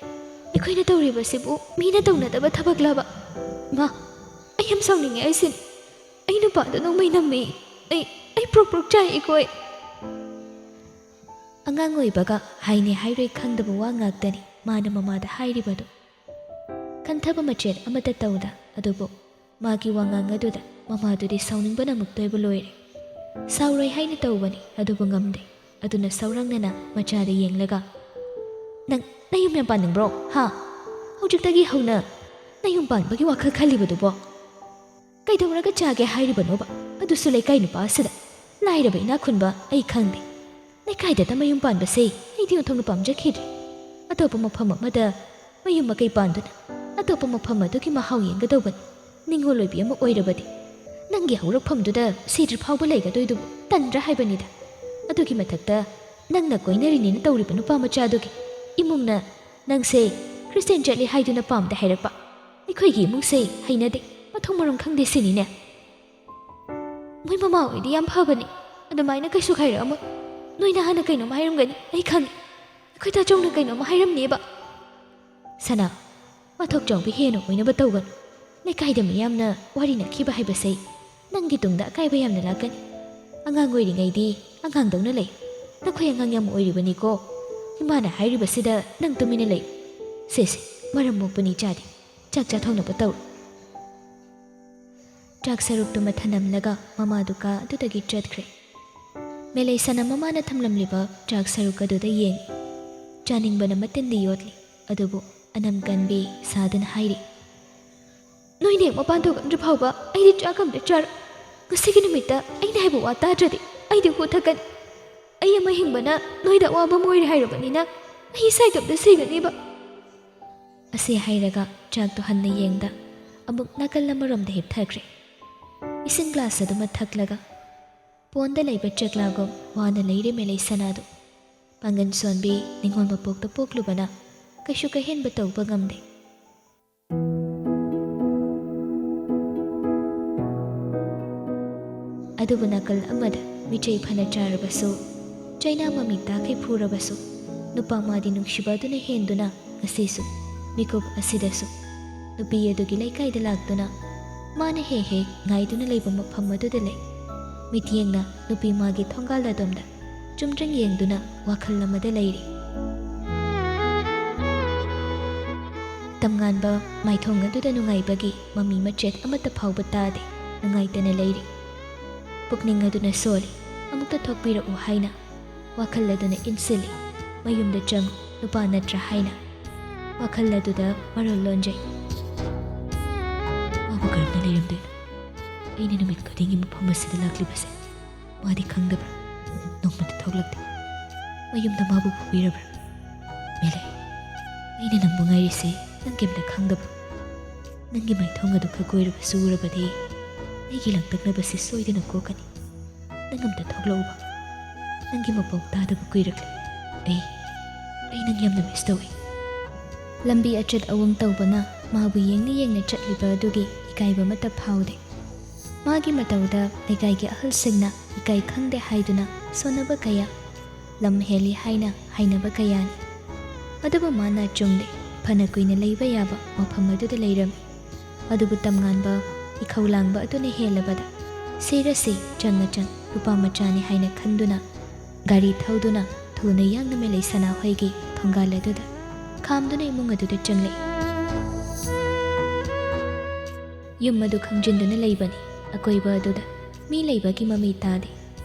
ꯑꯩꯈꯣꯏꯅ ꯇꯧꯔꯤꯕꯁꯤꯕꯨ ꯃꯤꯅ ꯇꯧꯅꯗꯕ ꯊꯕꯛꯂꯕ? ꯃꯥ, ꯑꯩ ꯌꯥꯝ ꯁꯥꯎꯅꯤꯡꯉꯦ ꯍꯥꯏꯁꯤꯅꯤ꯫ ꯑꯩ ꯅꯨꯄꯥꯗꯣ ꯅꯣꯡꯃꯩ ꯅꯝꯃꯤ꯫ ꯑꯩ, ꯑꯩ ꯄ꯭ꯔꯣꯛ ꯄ꯭ꯔꯣꯛ ꯆꯥꯛꯏꯀꯣ ꯑꯩ꯫" ꯑꯉꯥꯡ ꯑꯣꯏꯕꯒ ꯍꯥꯏꯅꯤ ꯍꯥꯏꯔꯣꯏ ꯈꯪꯗꯕ ꯋꯥ ꯉꯥꯛꯇꯅꯤ ꯃꯥꯅ ꯃꯃꯥꯗ ꯍꯥꯏꯔꯤꯕꯗꯨ꯫ ꯈꯟꯊꯕ ꯃꯆꯦꯠ ꯑꯃꯠꯇ ꯇꯧꯗ, ꯑꯗꯨꯕꯨ ꯃꯥꯒꯤ ꯋꯥꯉꯥꯡ ꯑꯗꯨꯗ ꯃꯃꯥꯗꯨꯗꯤ ꯁꯥꯎꯅꯤꯡꯕꯅ ꯑꯃꯨꯛꯇꯣꯏꯕ ꯂꯣꯏꯔꯦ꯫ ꯁꯥꯎꯔꯣꯏ ꯍꯥꯏꯅ ꯇꯧꯕꯅꯤ, ꯑꯗꯨꯕꯨ ꯉꯝꯗꯦ꯫ ꯑꯗꯨꯅ ꯁꯧꯔꯥꯡꯅꯅ ꯃꯆꯥꯗ ꯌꯦꯡꯂꯒ, "ꯅꯪ ꯅꯌꯨꯝ ꯌꯥꯝ ꯄꯥꯟꯅꯤꯡꯕ꯭ꯔꯣ? ꯍꯥ? ꯍꯧꯖꯤꯛꯇꯒꯤ ꯍꯧꯅ ꯅꯌꯨꯝ ꯄꯥꯟꯕꯒꯤ ꯋꯥꯈꯜ ꯈꯜꯂꯤꯕꯗꯨꯕꯣ? ꯀꯩꯗꯧꯔꯒ ꯆꯥꯒꯦ ꯍꯥꯏꯔꯤꯕꯅꯣꯕ? ꯑꯗꯨꯁꯨ ꯂꯩꯀꯥꯏ ꯅꯨꯄꯥ ꯑꯁꯤꯗ꯫ ꯂꯥꯏꯔꯕ ꯏꯅꯥꯛ ꯈꯨꯟꯕ ꯑꯩ ꯈꯪꯗꯦ꯫ ꯂꯩꯀꯥꯏꯗꯇ ꯃꯌꯨꯝ ꯄꯥꯟꯕꯁꯦ ꯑꯩꯗꯤ ꯑꯣꯟꯊꯣꯛꯅ ꯄꯥꯝꯖꯈꯤꯗ꯭ꯔꯦ꯫ ꯑꯇꯣꯞꯄ ꯃꯐꯝ ꯑꯃꯗ ꯃꯌꯨꯝ ꯃꯀꯩ ꯄꯥꯟꯗꯨꯅ ꯑꯇꯣꯞꯄ ꯃꯐꯝ ꯑꯗꯨꯒꯤ ꯃꯍꯥꯎ ꯌꯦꯡꯒꯗꯧꯕꯅꯤ꯫ ꯅꯤꯡꯉꯣꯜ ꯑꯣꯏꯕꯤ ꯑꯃ ꯑꯣꯏꯔꯕꯗꯤ ꯅꯪꯒꯤ ꯍꯧꯔꯛꯐꯝꯗꯨꯗ ꯁꯤꯗ꯭ꯔꯤ ꯐꯥꯎꯕ ꯂꯩꯒꯗꯣꯏꯗꯨꯕꯨ ꯇꯟꯗ꯭ꯔꯥ ꯍꯥꯏꯕꯅꯤꯗ꯫ ꯑꯗꯨꯒꯤ ꯃꯊꯛꯇ ꯅꯪꯅ ꯀꯣꯏꯅꯔꯤꯅꯤꯅ ꯇꯧꯔꯤꯕ ꯅꯨꯄꯥ ꯃꯆꯥꯗꯨꯒꯤ ꯏꯃꯨꯡꯅ ꯅꯪꯁꯦ ꯈ꯭ꯔꯤꯁꯇꯤꯌꯥꯟ ꯆꯠꯂꯤ ꯍꯥꯏꯗꯨꯅ ꯄꯥꯝꯗꯦ ꯍꯥꯏꯔꯛꯄ꯫ ꯑꯩꯈꯣꯏꯒꯤ ꯏꯃꯨꯡꯁꯦ ꯍꯩꯅꯗꯦ, ꯃꯊꯣꯡ ꯃꯔꯝ ꯈꯪꯗꯦ ꯁꯤꯅꯤꯅꯦ꯫ ꯃꯣꯏ ꯃꯃꯥ ꯍꯣꯏꯗꯤ ꯌꯥꯝ ꯐꯕꯅꯤ, ꯑꯗꯨꯃꯥꯏꯅ ꯀꯩꯁꯨ ꯈꯥꯏꯔꯛꯑꯝꯃꯣꯏ꯫ ꯅꯣꯏꯅ ꯍꯥꯟꯅ ꯀꯩꯅꯣꯝ ꯍꯥꯏꯔꯝꯒꯅꯤ, ꯑꯩ ꯈꯪꯉꯤ꯫ ꯑꯩꯈꯣꯏ ꯇꯥꯆꯧꯅ ꯀꯩꯅꯣꯝ ꯍꯥꯏꯔꯝꯅꯦꯕ꯫ ꯁꯅꯥ, ꯋꯥꯊꯣꯛ ꯆꯥꯎꯕꯤ ꯍꯦꯟꯅ ꯑꯣꯏꯅꯕ ꯇꯧꯒꯅꯨ꯫ ꯂꯩꯀꯥꯏꯗ ꯃꯤꯌꯥꯝꯅ ꯋꯥꯔꯤ ꯅꯛꯈꯤꯕ ꯍꯥꯏꯕꯁꯦ ꯅꯪꯒꯤ ꯇꯨꯡꯗ ꯑꯀꯥꯏꯕ ꯌꯥꯝꯅ ꯂꯥꯛꯀꯅꯤ꯫ ꯑꯉꯥꯡ ꯑꯣꯏꯔꯤꯉꯩꯗꯤ ꯑꯉꯥꯡꯗꯧꯅ ꯂꯩ꯫ ꯅꯈꯣꯏ ꯑꯉꯥꯡ ꯌꯥꯝ ꯑꯣꯏꯔꯤꯕꯅꯤꯀꯣ꯫ ꯏꯃꯥꯅ ꯍꯥꯏꯔꯤꯕꯁꯤꯗ ꯅꯪ ꯇꯨꯃꯤꯟꯅ ꯂꯩ꯫ ꯁꯦ ꯁꯦ, ꯃꯔꯝ ꯃꯣꯛꯄꯅꯤ ꯏꯆꯥꯗꯤ꯫ ꯆꯥꯛ ꯆꯥꯊꯣꯛꯅꯕ ꯇꯧꯔꯣ꯫ ꯆꯥꯛ ꯁꯔꯨꯛꯇꯨꯃ ꯊꯅꯝꯂꯒ ꯃꯃꯥꯗꯨ ꯀꯥ ꯑꯗꯨꯗꯒꯤ ꯆꯠꯈ꯭ꯔꯦ꯫ ꯃꯦꯂꯩꯁꯅ ꯃꯃꯥꯅ ꯊꯝꯂꯝꯂꯤꯕ ꯆꯥꯛ ꯁꯔꯨꯛ ꯑꯗꯨꯗ ꯌꯦꯡꯉꯤ꯫ ꯆꯥꯅꯤꯡꯕꯅ ꯃꯇꯤꯟꯗꯤ ꯌꯣꯠꯂꯤ, ꯑꯗꯨꯕꯨ ꯑꯅꯝ ꯀꯟꯕꯤ ꯁꯥꯗꯨꯅ ꯍꯥꯏꯔꯤ, "ꯅꯣꯏꯅ ꯍꯦꯛ ꯃꯄꯥꯟ ꯊꯣꯛꯂꯝꯗ꯭ꯔꯤ ꯐꯥꯎꯕ ꯑꯩꯗꯤ ꯆꯥꯛ ꯑꯝꯇ ꯆꯥꯔꯣꯏ꯫ ꯉꯁꯤꯒꯤ ꯅꯨꯃꯤꯠꯇ ꯑꯩꯅ ꯍꯥꯏꯕ ꯋꯥ ꯇꯥꯗ꯭ꯔꯗꯤ ꯑꯩꯗꯤ ꯍꯨ ꯊꯛꯀꯅꯤ꯫ ꯑꯩ ꯑꯃ ꯍꯤꯡꯕꯅ ꯅꯣꯏꯗ ꯑꯋꯥꯕ ꯑꯃ ꯑꯣꯏꯔꯦ ꯍꯥꯏꯔꯕꯅꯤꯅ ꯑꯩ ꯏꯁꯥ ꯏꯇꯣꯝꯇ ꯁꯤꯒꯅꯤꯕ"꯫ ꯑꯁꯤ ꯍꯥꯏꯔꯒ ꯆꯥꯛꯇꯨ ꯍꯟꯅ ꯌꯦꯡꯗ ꯑꯃꯨꯛ ꯅꯥꯀꯜ ꯑꯃꯔꯣꯝꯗ ꯍꯤꯞꯊꯈ꯭ꯔꯦ꯫ ꯏꯁꯤꯡ ꯒ꯭ꯂꯥꯁ ꯑꯗꯨꯃ ꯊꯛꯂꯒ ꯄꯣꯟꯗ ꯂꯩꯕ ꯆꯦꯛꯂꯥꯒꯨꯝ ꯋꯥꯅ ꯂꯩꯔꯦ ꯃꯦꯂꯩ ꯁꯅꯥꯗꯨ꯫ ꯄꯥꯡꯒꯟ ꯁꯣꯟꯕꯤ ꯅꯤꯉꯣꯜ ꯃꯄꯣꯛꯇ ꯄꯣꯛꯂꯨꯕꯅ ꯀꯩꯁꯨ ꯀꯩꯍꯦꯟꯕ ꯇꯧꯕ ꯉꯝꯗꯦ꯫ ꯑꯗꯨꯕꯨ ꯅꯥꯀꯜ ꯑꯃꯗ ꯃꯤꯆꯩ ꯐꯅ ꯆꯥꯔꯕꯁꯨ, ꯆꯩꯅꯥ ꯃꯃꯤ ꯇꯥꯈꯩ ꯐꯨꯔꯕꯁꯨ, ꯅꯨꯄꯥ ꯃꯥꯗꯤ ꯅꯨꯡꯁꯤꯕ ꯑꯗꯨꯅ ꯍꯦꯟꯗꯨꯅ ꯉꯁꯤꯁꯨ ꯃꯤꯀꯨꯞ ꯑꯁꯤꯗꯁꯨ ꯅꯨꯄꯤ ꯑꯗꯨꯒꯤ ꯂꯩꯀꯥꯏꯗ ꯂꯥꯛꯇꯨꯅ ꯃꯥꯅ ꯍꯦꯛ ꯍꯦꯛ ꯉꯥꯏꯗꯨꯅ ꯂꯩꯕ ꯃꯐꯝ ꯑꯗꯨꯗ ꯂꯩ꯫ ꯃꯤꯠꯌꯦꯡꯅ ꯅꯨꯄꯤ ꯃꯥꯒꯤ ꯊꯣꯡꯒꯥꯜ ꯑꯗꯣꯝꯗ ꯆꯨꯝꯗ꯭ꯔꯤꯡ ꯌꯦꯡꯗꯨꯅ ꯋꯥꯈꯜ ꯑꯃꯗ ꯂꯩꯔꯤ꯫ ꯇꯝꯉꯥꯟꯕ ꯃꯥꯏꯊꯣꯡ ꯑꯗꯨꯗ ꯅꯨꯡꯉꯥꯏꯕꯒꯤ ꯃꯃꯤ ꯃꯆꯦꯠ ꯑꯃꯠꯇ ꯐꯥꯎꯕ ꯇꯥꯗꯦ꯫ ꯅꯨꯡꯉꯥꯏꯇꯅ ꯂꯩꯔꯤ꯫ ꯄꯨꯛꯅꯤꯡ ꯑꯗꯨꯅ ꯁꯣꯜꯂꯤ꯫ "ꯑꯃꯨꯛꯇ ꯊꯣꯛꯄꯤꯔꯛꯎ" ꯍꯥꯏꯅ ꯋꯥꯈꯜ ꯑꯗꯨꯅ ꯏꯟꯁꯤꯜꯂꯤ꯫ "ꯃꯌꯨꯝꯗ ꯆꯪꯉꯨ, ꯅꯨꯄꯥ ꯅꯠꯇ꯭ꯔꯥ" ꯍꯥꯏꯅ ꯋꯥꯈꯜ ꯑꯗꯨꯗ ꯃꯔꯣꯜ ꯂꯣꯟꯖꯩ꯫ ꯃꯥꯕꯨ ꯀꯔꯝꯅ ꯂꯩꯔꯝꯗꯣꯏꯅꯣ? ꯑꯩꯅ ꯅꯨꯃꯤꯠ ꯈꯨꯗꯤꯡꯒꯤ ꯃꯐꯝ ꯑꯁꯤꯗ ꯂꯥꯛꯂꯤꯕꯁꯦ ꯃꯥꯗꯤ ꯈꯪꯗꯕ꯭ꯔꯥ? ꯅꯣꯡꯃꯇ ꯊꯣꯛꯂꯛꯇꯦ꯫ ꯃꯌꯨꯝꯗ ꯃꯥꯕꯨ ꯄꯨꯕꯤꯔꯕ꯭ꯔꯥ? ꯃꯦꯂꯩ, ꯑꯩꯅ ꯅꯪꯕꯨ ꯉꯥꯏꯔꯤꯁꯦ ꯅꯪ ꯀꯩꯝꯇ ꯈꯪꯗꯕ꯭ꯔꯣ? ꯅꯪꯒꯤ ꯃꯥꯏꯊꯣꯡ ꯑꯗꯨ ꯈꯛ ꯑꯣꯏꯔꯕꯁꯨ ꯎꯔꯕꯗꯤ ꯑꯩꯒꯤ ꯂꯥꯡꯇꯛꯅꯕꯁꯤ ꯁꯣꯏꯗꯅ ꯀꯣꯛꯀꯅꯤ꯫ ꯅꯪ ꯑꯝꯇ ꯊꯣꯛꯂꯛꯎꯕ꯫ ꯅꯪꯒꯤ ꯃꯄꯥꯎ ꯇꯥꯗꯕ ꯀꯨꯏꯔꯛꯂꯦ꯫ ꯑꯩ, ꯑꯩ ꯅꯪ ꯌꯥꯝꯅ ꯃꯤꯁ ꯇꯧꯏ꯫ ꯂꯝꯕꯤ ꯑꯆꯠ ꯑꯋꯣꯡ ꯇꯧꯕꯅ ꯃꯥꯕꯨ ꯌꯦꯡꯅ ꯌꯦꯡꯅ ꯆꯠꯂꯤꯕ ꯑꯗꯨꯒꯤ ꯏꯀꯥꯏꯕ ꯑꯃꯠꯇ ꯐꯥꯎꯗꯦ꯫ ꯃꯥꯒꯤ ꯃꯇꯧꯗ ꯂꯩꯀꯥꯏꯒꯤ ꯑꯍꯜꯁꯤꯡꯅ ꯏꯀꯥꯏ ꯈꯪꯗꯦ ꯍꯥꯏꯗꯨꯅ ꯁꯣꯟꯅꯕ ꯀꯌꯥ, ꯂꯝ ꯍꯦꯜꯂꯤ ꯍꯥꯏꯅ ꯍꯥꯏꯅꯕ ꯀꯌꯥꯅꯤ꯫ ꯑꯗꯨꯕꯨ ꯃꯥꯅ ꯆꯨꯝꯗꯦ, ꯐꯅ ꯀꯨꯏꯅ ꯂꯩꯕ ꯌꯥꯕ ꯃꯐꯝ ꯑꯗꯨꯗ ꯂꯩꯔꯝꯃꯤ꯫ ꯑꯗꯨꯕꯨ ꯇꯝꯉꯥꯟꯕ ꯏꯈꯧ ꯂꯥꯡꯕ ꯑꯗꯨꯅ ꯍꯦꯜꯂꯕꯗ, ꯁꯤꯔꯁꯤ ꯆꯪꯅ ꯆꯪ ꯅꯨꯄꯥ ꯃꯆꯥꯅꯤ ꯍꯥꯏꯅ ꯈꯟꯗꯨꯅ ꯒꯥꯔꯤ ꯊꯧꯗꯨꯅ ꯊꯨꯅ ꯌꯥꯡꯅ ꯃꯦꯂꯩ ꯁꯅꯥ ꯍꯣꯏꯒꯤ ꯊꯣꯡꯒꯥꯜ ꯑꯗꯨꯗ ꯈꯥꯝꯗꯨꯅ ꯏꯃꯨꯡ ꯑꯗꯨꯗ ꯆꯪꯂꯛꯏ꯫ ꯌꯨꯝ ꯑꯗꯨ ꯈꯪꯖꯤꯟꯗꯨꯅ ꯂꯩꯕꯅꯤ꯫ ꯑꯀꯣꯏꯕ ꯑꯗꯨꯗ ꯃꯤ ꯂꯩꯕꯒꯤ ꯃꯃꯤ ꯇꯥꯗꯦ꯫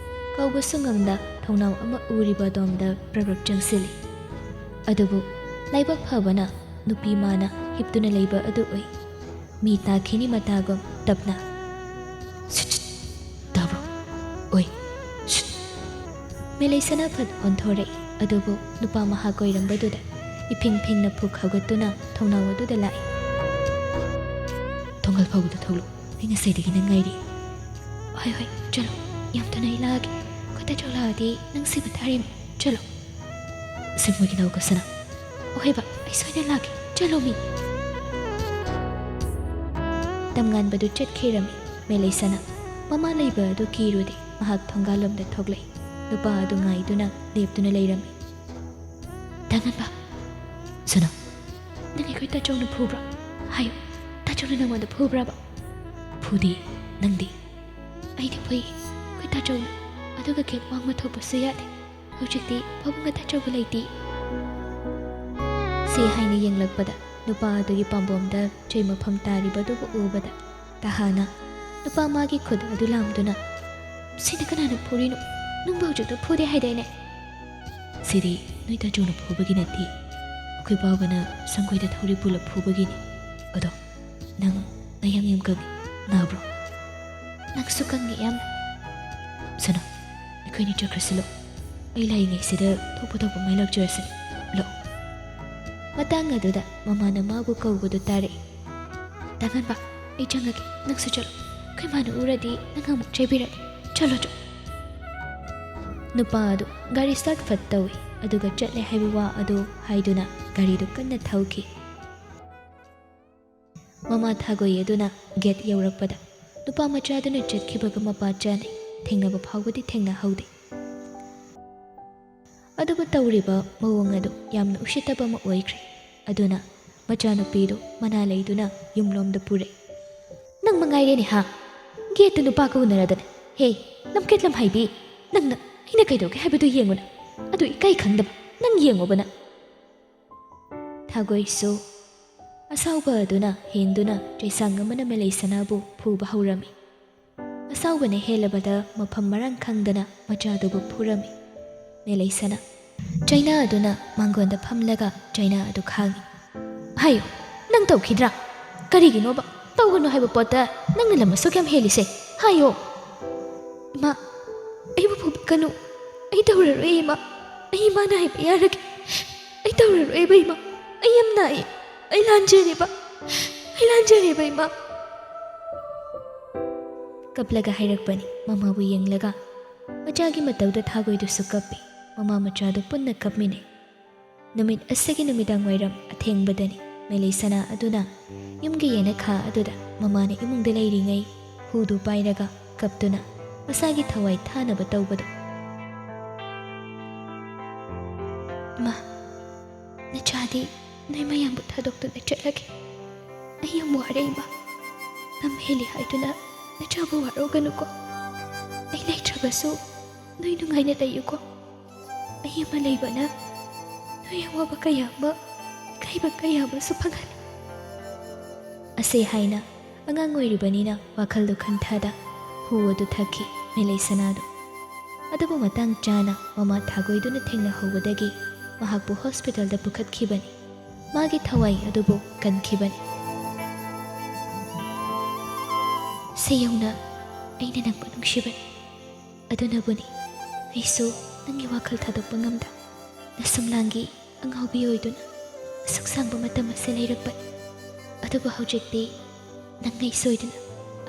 ꯀꯧꯕꯁꯨ ꯉꯝꯗ ꯊꯣꯡꯅꯥꯎ ꯑꯃ ꯎꯔꯤꯕ ꯑꯗꯣꯝꯗ ꯄ꯭ꯔꯞ ꯄ꯭ꯔꯞ ꯆꯪꯁꯤꯜꯂꯤ꯫ ꯑꯗꯨꯕꯨ ꯂꯥꯏꯕꯛ ꯐꯕꯅ ꯅꯨꯄꯤ ꯃꯥꯅ ꯍꯤꯞꯇꯨꯅ ꯂꯩꯕ ꯑꯗꯨ ꯎꯏ꯫ ꯃꯤ ꯇꯥꯈꯤꯅꯤ ꯃꯇꯥꯒꯨꯝ ꯇꯞꯅ, "ꯁꯤꯠ, ꯁꯤꯠ, ꯇꯥꯕ꯭ꯔꯣ? ꯑꯣꯏ, ꯁꯤꯠ!" ꯃꯦꯂꯩꯁꯅꯥ ꯐꯠ ꯑꯣꯟꯊꯣꯔꯛꯏ, ꯑꯗꯨꯕꯨ ꯅꯨꯄꯥ ꯃꯍꯥꯛ ꯑꯣꯏꯔꯝꯕꯗꯨꯗ ꯏꯐꯤꯡ ꯐꯤꯡꯅ ꯐꯨꯛ ꯍꯧꯒꯠꯇꯨꯅ ꯊꯣꯡꯅꯥꯎ ꯑꯗꯨꯗ ꯂꯥꯛꯏ꯫ "ꯊꯣꯡꯒꯜ ꯐꯥꯎꯕꯗ ꯊꯣꯛꯂꯛꯎ, ꯑꯩ ꯉꯁꯥꯏꯗꯒꯤ ꯅꯪ ꯉꯥꯏꯔꯤ꯫" "ꯍꯣꯏ, ꯍꯣꯏ, ꯆꯠꯂꯣ, ꯌꯥꯝ ꯊꯨꯅ ꯑꯩ ꯂꯥꯛꯑꯒꯦ꯫ ꯑꯩꯈꯣꯏ ꯇꯥꯆꯧ ꯂꯥꯛꯑꯗꯤ ꯅꯪ ꯁꯤꯕ ꯇꯥꯔꯤꯕꯅꯤ, ꯆꯠꯂꯣ꯫" "ꯁꯤꯡꯃꯣꯏꯒꯤ ꯅꯥꯎ ꯀꯁꯅꯥ꯫" "ꯍꯣꯏꯕ, ꯑꯩ ꯁꯣꯏꯗꯅ ꯂꯥꯛꯀꯦ, ꯆꯠꯂꯣ ꯃꯤ꯫" ꯇꯝꯉꯥꯟꯕꯗꯨ ꯆꯠꯈꯤꯔꯝꯃꯤ꯫ ꯃꯦꯂꯩꯁꯅꯥ ꯃꯃꯥ ꯂꯩꯕ ꯑꯗꯨ ꯀꯤꯔꯨꯗꯦ꯫ ꯃꯍꯥꯛ ꯊꯣꯡꯒꯥꯜꯂꯣꯝꯗ ꯊꯣꯛꯂꯛꯏ꯫ ꯅꯨꯄꯥ ꯑꯗꯨ ꯉꯥꯏꯗꯨꯅ ꯂꯦꯞꯇꯨꯅ ꯂꯩꯔꯝꯃꯤ꯫ "ꯇꯥꯉꯥꯟꯕ꯫" "ꯁꯅꯥ꯫" "ꯅꯪ ꯑꯩꯈꯣꯏ ꯇꯥꯆꯧꯅ ꯐꯨꯕ꯭ꯔꯣ? ꯍꯥꯏꯌꯨ, ꯇꯥꯆꯧꯅ ꯅꯪꯉꯣꯟꯗ ꯐꯨꯕ꯭ꯔꯕ?" "ꯐꯨꯗꯦ, ꯅꯪꯗꯤ?" "ꯑꯩꯗꯤ ꯐꯨꯏ, ꯑꯩꯈꯣꯏ ꯇꯥꯆꯧꯅ꯫ ꯑꯗꯨꯒ ꯒꯦꯠ ꯋꯥꯡꯃ ꯊꯣꯛꯄꯁꯨ ꯌꯥꯗꯦ꯫ ꯍꯧꯖꯤꯛꯇꯤ ꯄꯥꯕꯨꯡꯒ ꯇꯥꯆꯧꯒ ꯂꯩꯇꯦ꯫" ꯁꯤ ꯍꯥꯏꯅ ꯌꯦꯡꯂꯛꯄꯗ ꯅꯨꯄꯥ ꯑꯗꯨꯒꯤ ꯄꯥꯝꯕꯣꯝꯗ ꯆꯩ ꯃꯐꯝ ꯇꯥꯔꯤꯕꯗꯨꯕꯨ ꯎꯕꯗ ꯇꯍꯥꯅ ꯅꯨꯄꯥ ꯃꯥꯒꯤ ꯈꯨꯠ ꯑꯗꯨ ꯂꯥꯝꯗꯨꯅ, "ꯁꯤꯗ ꯀꯅꯥꯅ ꯐꯨꯔꯤꯅꯣ? ꯅꯪꯕꯨ ꯍꯧꯖꯤꯛꯇ ꯐꯨꯗꯦ ꯍꯥꯏꯗꯥꯏꯅꯦ?" "ꯁꯤꯗꯤ ꯅꯣꯏ ꯇꯥꯆꯧꯅ ꯐꯨꯕꯒꯤ ꯅꯠꯇꯦ, ꯑꯩꯈꯣꯏ ꯕꯥꯕꯅ ꯁꯪꯒꯣꯏꯗ ꯊꯧꯔꯤ ꯄꯨꯜꯂ ꯐꯨꯕꯒꯤꯅꯤ꯫ ꯑꯗꯣ ꯅꯪ ꯅꯌꯥꯡ ꯌꯥꯝ ꯀꯪꯉꯤ, ꯅꯥꯕ꯭ꯔꯣ?" "ꯅꯪꯁꯨ ꯀꯪꯉꯤ ꯌꯥꯝꯅ꯫" "ꯁꯅꯥ, ꯑꯩꯈꯣꯏꯅꯤ ꯆꯠꯈ꯭ꯔꯁꯤ ꯂꯥꯛꯑꯣ꯫ ꯑꯩ ꯂꯥꯛꯏꯉꯩꯁꯤꯗ ꯊꯣꯛꯄ ꯊꯣꯛꯄ ꯃꯥꯏ ꯂꯥꯛꯆꯔꯁꯅꯤ꯫ ꯂꯥꯛꯑꯣ꯫" ꯃꯇꯝ ꯃꯇꯥꯡ ꯑꯗꯨꯗ ꯃꯃꯥꯅ ꯃꯥꯕꯨ ꯀꯧꯕꯗꯨ ꯇꯥꯔꯛꯏ꯫ "ꯇꯥꯏꯃꯟꯕ, ꯑꯩ ꯆꯪꯉꯒꯦ, ꯅꯪꯁꯨ ꯆꯠꯂꯣ꯫ ꯑꯩꯈꯣꯏ ꯃꯥꯅ ꯎꯔꯗꯤ ꯅꯪ ꯑꯃꯨꯛ ꯆꯩꯕꯤꯔꯅꯤ꯫ ꯆꯠꯂꯣ, ꯆꯠꯂꯣ꯫" ꯅꯨꯄꯥ ꯑꯗꯨ ꯒꯥꯔꯤ start ꯐꯠ ꯇꯧꯏ, ꯑꯗꯨꯒ ꯆꯠꯂꯦ ꯍꯥꯏꯕ ꯋꯥ ꯑꯗꯨ ꯍꯥꯏꯗꯨꯅ ꯒꯥꯔꯤꯗꯨ ꯀꯟꯅ ꯊꯧꯈꯤ꯫ ꯃꯃꯥ ꯊꯥꯒꯣꯏ ꯑꯗꯨꯅ gate ꯌꯧꯔꯛꯄꯗ ꯅꯨꯄꯥ ꯃꯆꯥꯗꯨꯅ ꯆꯠꯈꯤꯕꯒ ꯃꯄꯥ ꯆꯥꯅꯩ꯫ ꯊꯦꯡꯅꯕ ꯐꯥꯎꯕꯗꯤ ꯊꯦꯡꯅꯍꯧꯗꯦ꯫ ꯑꯗꯨꯕꯨ ꯇꯧꯔꯤꯕ ꯃꯑꯣꯡ ꯑꯗꯨ ꯌꯥꯝꯅ ꯎꯁꯤꯠꯇꯕ ꯑꯃ ꯑꯣꯏꯈ꯭ꯔꯦ꯫ ꯑꯗꯨꯅ ꯃꯆꯥꯅꯨꯄꯤꯗꯨ ꯃꯅꯥ ꯂꯩꯗꯨꯅ ꯌꯨꯝꯂꯣꯝꯗ ꯄꯨꯔꯛꯏ꯫ "ꯅꯪ ꯃꯉꯥꯏꯔꯦꯅꯦ ꯍꯥ? Gateꯇ ꯅꯨꯄꯥꯒ ꯎꯅꯔꯗꯅ꯫ ꯍꯦ, ꯂꯝꯀꯦꯠ ꯂꯝꯍꯥꯏꯕꯤ, ꯅꯪꯅ ꯑꯩꯅ ꯀꯩꯗꯧꯒꯦ ꯍꯥꯏꯕꯗꯨ ꯌꯦꯡꯉꯨꯅ꯫ ꯑꯗꯨ ꯏꯀꯥꯏ ꯈꯪꯗꯕ ꯅꯪ ꯌꯦꯡꯉꯨꯕꯅ꯫" ꯊꯥꯒꯣꯏꯁꯨ ꯑꯁꯥꯎꯕ ꯑꯗꯨꯅ ꯍꯦꯟꯗꯨꯅ ꯆꯩꯁꯥꯡ ꯑꯃꯅ ꯃꯦꯂꯩꯁꯅꯥꯕꯨ ꯐꯨꯕ ꯍꯧꯔꯝꯃꯤ꯫ ꯑꯁꯥꯎꯕꯅ ꯍꯦꯜꯂꯕꯗ ꯃꯐꯝ ꯃꯔꯥꯡ ꯈꯪꯗꯅ ꯃꯆꯥꯗꯨꯕꯨ ꯐꯨꯔꯝꯃꯤ꯫ ꯃꯦꯂꯩꯁꯅꯥ꯫ ꯆꯩꯅꯥ ꯑꯗꯨꯅ ꯃꯥꯡꯒꯣꯟꯗ ꯐꯝꯂꯒ ꯆꯩꯅꯥ ꯑꯗꯨ ꯈꯥꯡꯉꯤ꯫ "ꯍꯥꯏꯌꯨ, ꯅꯪ ꯇꯧꯈꯤꯗ꯭ꯔꯥ? ꯀꯔꯤꯒꯤꯅꯣꯕ ꯇꯧꯒꯅꯨ ꯍꯥꯏꯕ ꯄꯣꯠꯇ ꯅꯪꯅ ꯂꯝ ꯑꯁꯨꯛ ꯌꯥꯝ ꯍꯦꯜꯂꯤꯁꯦ? ꯍꯥꯏꯌꯣ꯫" "ꯏꯃꯥ, ꯑꯩꯕꯨ ꯐꯨꯕꯤꯒꯅꯨ꯫ ꯑꯩ ꯇꯧꯔꯔꯣꯏ ꯏꯃꯥ꯫ ꯑꯩ ꯏꯃꯥꯅ ꯍꯥꯏꯕ ꯌꯥꯔꯒꯦ꯫ ꯑꯩ ꯇꯧꯔꯔꯣꯏꯕ ꯏꯃꯥ꯫ ꯑꯩ ꯌꯥꯝ ꯅꯥꯏ꯫ ꯑꯩ ꯂꯥꯟꯖꯔꯦꯕ꯫ ꯑꯩ ꯂꯥꯟꯖꯔꯦꯕ ꯏꯃꯥ꯫" ꯀꯞꯂꯒ ꯍꯥꯏꯔꯛꯄꯅꯤ ꯃꯃꯥꯕꯨ ꯌꯦꯡꯂꯒ꯫ ꯃꯆꯥꯒꯤ ꯃꯇꯧꯗ ꯊꯥꯒꯣꯏꯗꯨꯁꯨ ꯀꯞꯄꯤ꯫ ꯃꯃꯥ ꯃꯆꯥꯗꯨ ꯄꯨꯟꯅ ꯀꯞꯃꯤꯟꯅꯩ꯫ ꯅꯨꯃꯤꯠ ꯑꯁꯤꯒꯤ ꯅꯨꯃꯤꯗꯥꯡ ꯋꯥꯏꯔꯝ ꯑꯊꯦꯡꯕꯗꯅꯤ꯫ ꯃꯦꯂꯩꯁꯅꯥ ꯑꯗꯨꯅ ꯌꯨꯝꯒꯤ ꯌꯦꯅꯈꯥ ꯑꯗꯨꯗ ꯃꯃꯥꯅ ꯏꯃꯨꯡꯗ ꯂꯩꯔꯤꯉꯩ ꯍꯨꯗꯨ ꯄꯥꯏꯔꯒ ꯀꯞꯇꯨꯅ ꯃꯁꯥꯒꯤ ꯊꯋꯥꯏ ꯊꯥꯅꯕ ꯇꯧꯕꯗꯨ꯫ "ꯏꯃꯥ, ꯅꯆꯥꯗꯤ ꯅꯣꯏ ꯃꯌꯥꯝꯕꯨ ꯊꯥꯗꯣꯛꯇꯨꯅ ꯆꯠꯂꯒꯦ꯫ ꯑꯩ ꯌꯥꯝ ꯋꯥꯔꯦ ꯏꯃꯥ꯫ ꯂꯝ ꯍꯦꯜꯂꯤ ꯍꯥꯏꯗꯨꯅ ꯅꯆꯥꯕꯨ ꯋꯥꯔꯧꯒꯅꯨꯀꯣ꯫ ꯑꯩ ꯂꯩꯇ꯭ꯔꯕꯁꯨ ꯅꯣꯏ ꯅꯨꯡꯉꯥꯏꯅ ꯂꯩꯌꯨꯀꯣ꯫ ꯑꯩ ꯑꯃ ꯂꯩꯕꯅ ꯅꯣꯏ ꯑꯋꯥꯕ ꯀꯌꯥ ꯑꯃ, ꯏꯀꯥꯏꯕ ꯀꯌꯥ ꯑꯃꯁꯨ ꯐꯪꯍꯜꯂꯤ꯫" ꯑꯁꯤ ꯍꯥꯏꯅ ꯑꯉꯥꯡ ꯑꯣꯏꯔꯤꯕꯅꯤꯅ ꯋꯥꯈꯜꯗꯨ ꯈꯟꯊꯗ ꯍꯨ ꯑꯗꯨ ꯊꯛꯈꯤ ꯃꯦꯂꯩꯁꯅꯥꯗꯨ꯫ ꯑꯗꯨꯕꯨ ꯃꯇꯥꯡ ꯆꯥꯅ ꯃꯃꯥ ꯊꯥꯒꯣꯏꯗꯨꯅ ꯊꯦꯡꯅꯍꯧꯕꯗꯒꯤ ꯃꯍꯥꯛꯄꯨ hospitalꯗ ꯄꯨꯈꯠꯈꯤꯕꯅꯤ꯫ ꯃꯥꯒꯤ ꯊꯋꯥꯏ ꯑꯗꯨꯕꯨ ꯀꯟꯈꯤꯕꯅꯤ꯫ ꯁꯦꯌꯧꯅ, ꯑꯩꯅ ꯅꯪꯕꯨ ꯅꯨꯡꯁꯤꯕꯅꯤ꯫ ꯑꯗꯨꯅꯕꯨꯅꯤ ꯑꯩꯁꯨ ꯅꯪꯒꯤ ꯋꯥꯈꯜ ꯊꯥꯗꯣꯛꯄ ꯉꯝꯗ ꯅꯁꯨꯝꯂꯥꯡꯒꯤ ꯑꯉꯥꯎꯕꯤ ꯑꯣꯏꯗꯨꯅ꯫ ꯑꯁꯨꯛ ꯁꯥꯡꯕ ꯃꯇꯝ ꯑꯁꯤ ꯂꯩꯔꯛꯄꯅꯤ꯫ ꯑꯗꯨꯕꯨ ꯍꯧꯖꯤꯛꯇꯤ ꯅꯪ ꯑꯩ ꯁꯣꯏꯗꯅ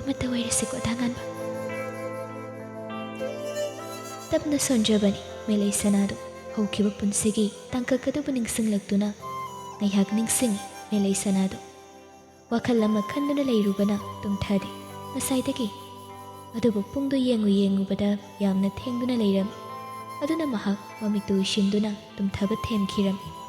ꯑꯃꯠꯇ ꯑꯣꯏꯔꯁꯤꯀꯣ, ꯗꯥ ꯉꯥꯟꯕ꯫ ꯇꯞꯅ ꯁꯣꯟꯖꯕꯅꯤ ꯃꯦꯂꯩ ꯁꯅꯥꯗꯣ꯫ ꯍꯧꯈꯤꯕ ꯄꯨꯟꯁꯤꯒꯤ ꯇꯥꯡꯀꯛ ꯑꯗꯨꯕꯨ ꯅꯤꯡꯁꯤꯡꯂꯛꯇꯨꯅ ꯉꯥꯏꯍꯥꯛ ꯅꯤꯡꯁꯤꯡꯉꯤ ꯃꯦꯂꯩ ꯁꯅꯥꯗꯣ꯫ ꯋꯥꯈꯜ ꯑꯃ ꯈꯟꯗꯨꯅ ꯂꯩꯔꯨꯕꯅ ꯇꯨꯝꯊꯔꯦ ꯉꯁꯥꯏꯗꯒꯤ꯫ ꯑꯗꯨꯕꯨ ꯄꯨꯡꯗꯨ ꯌꯦꯡꯉꯨ ꯌꯦꯡꯉꯨꯕꯗ ꯌꯥꯝꯅ ꯊꯦꯡꯗꯨꯅ ꯂꯩꯔꯝꯃꯤ꯫ ꯑꯗꯨꯅ ꯃꯍꯥꯛ ꯃꯃꯤꯠꯇꯨ ꯎꯏꯁꯤꯟꯗꯨꯅ ꯇꯨꯝꯊꯕ ꯊꯦꯝꯈꯤꯔꯝꯃꯤ꯫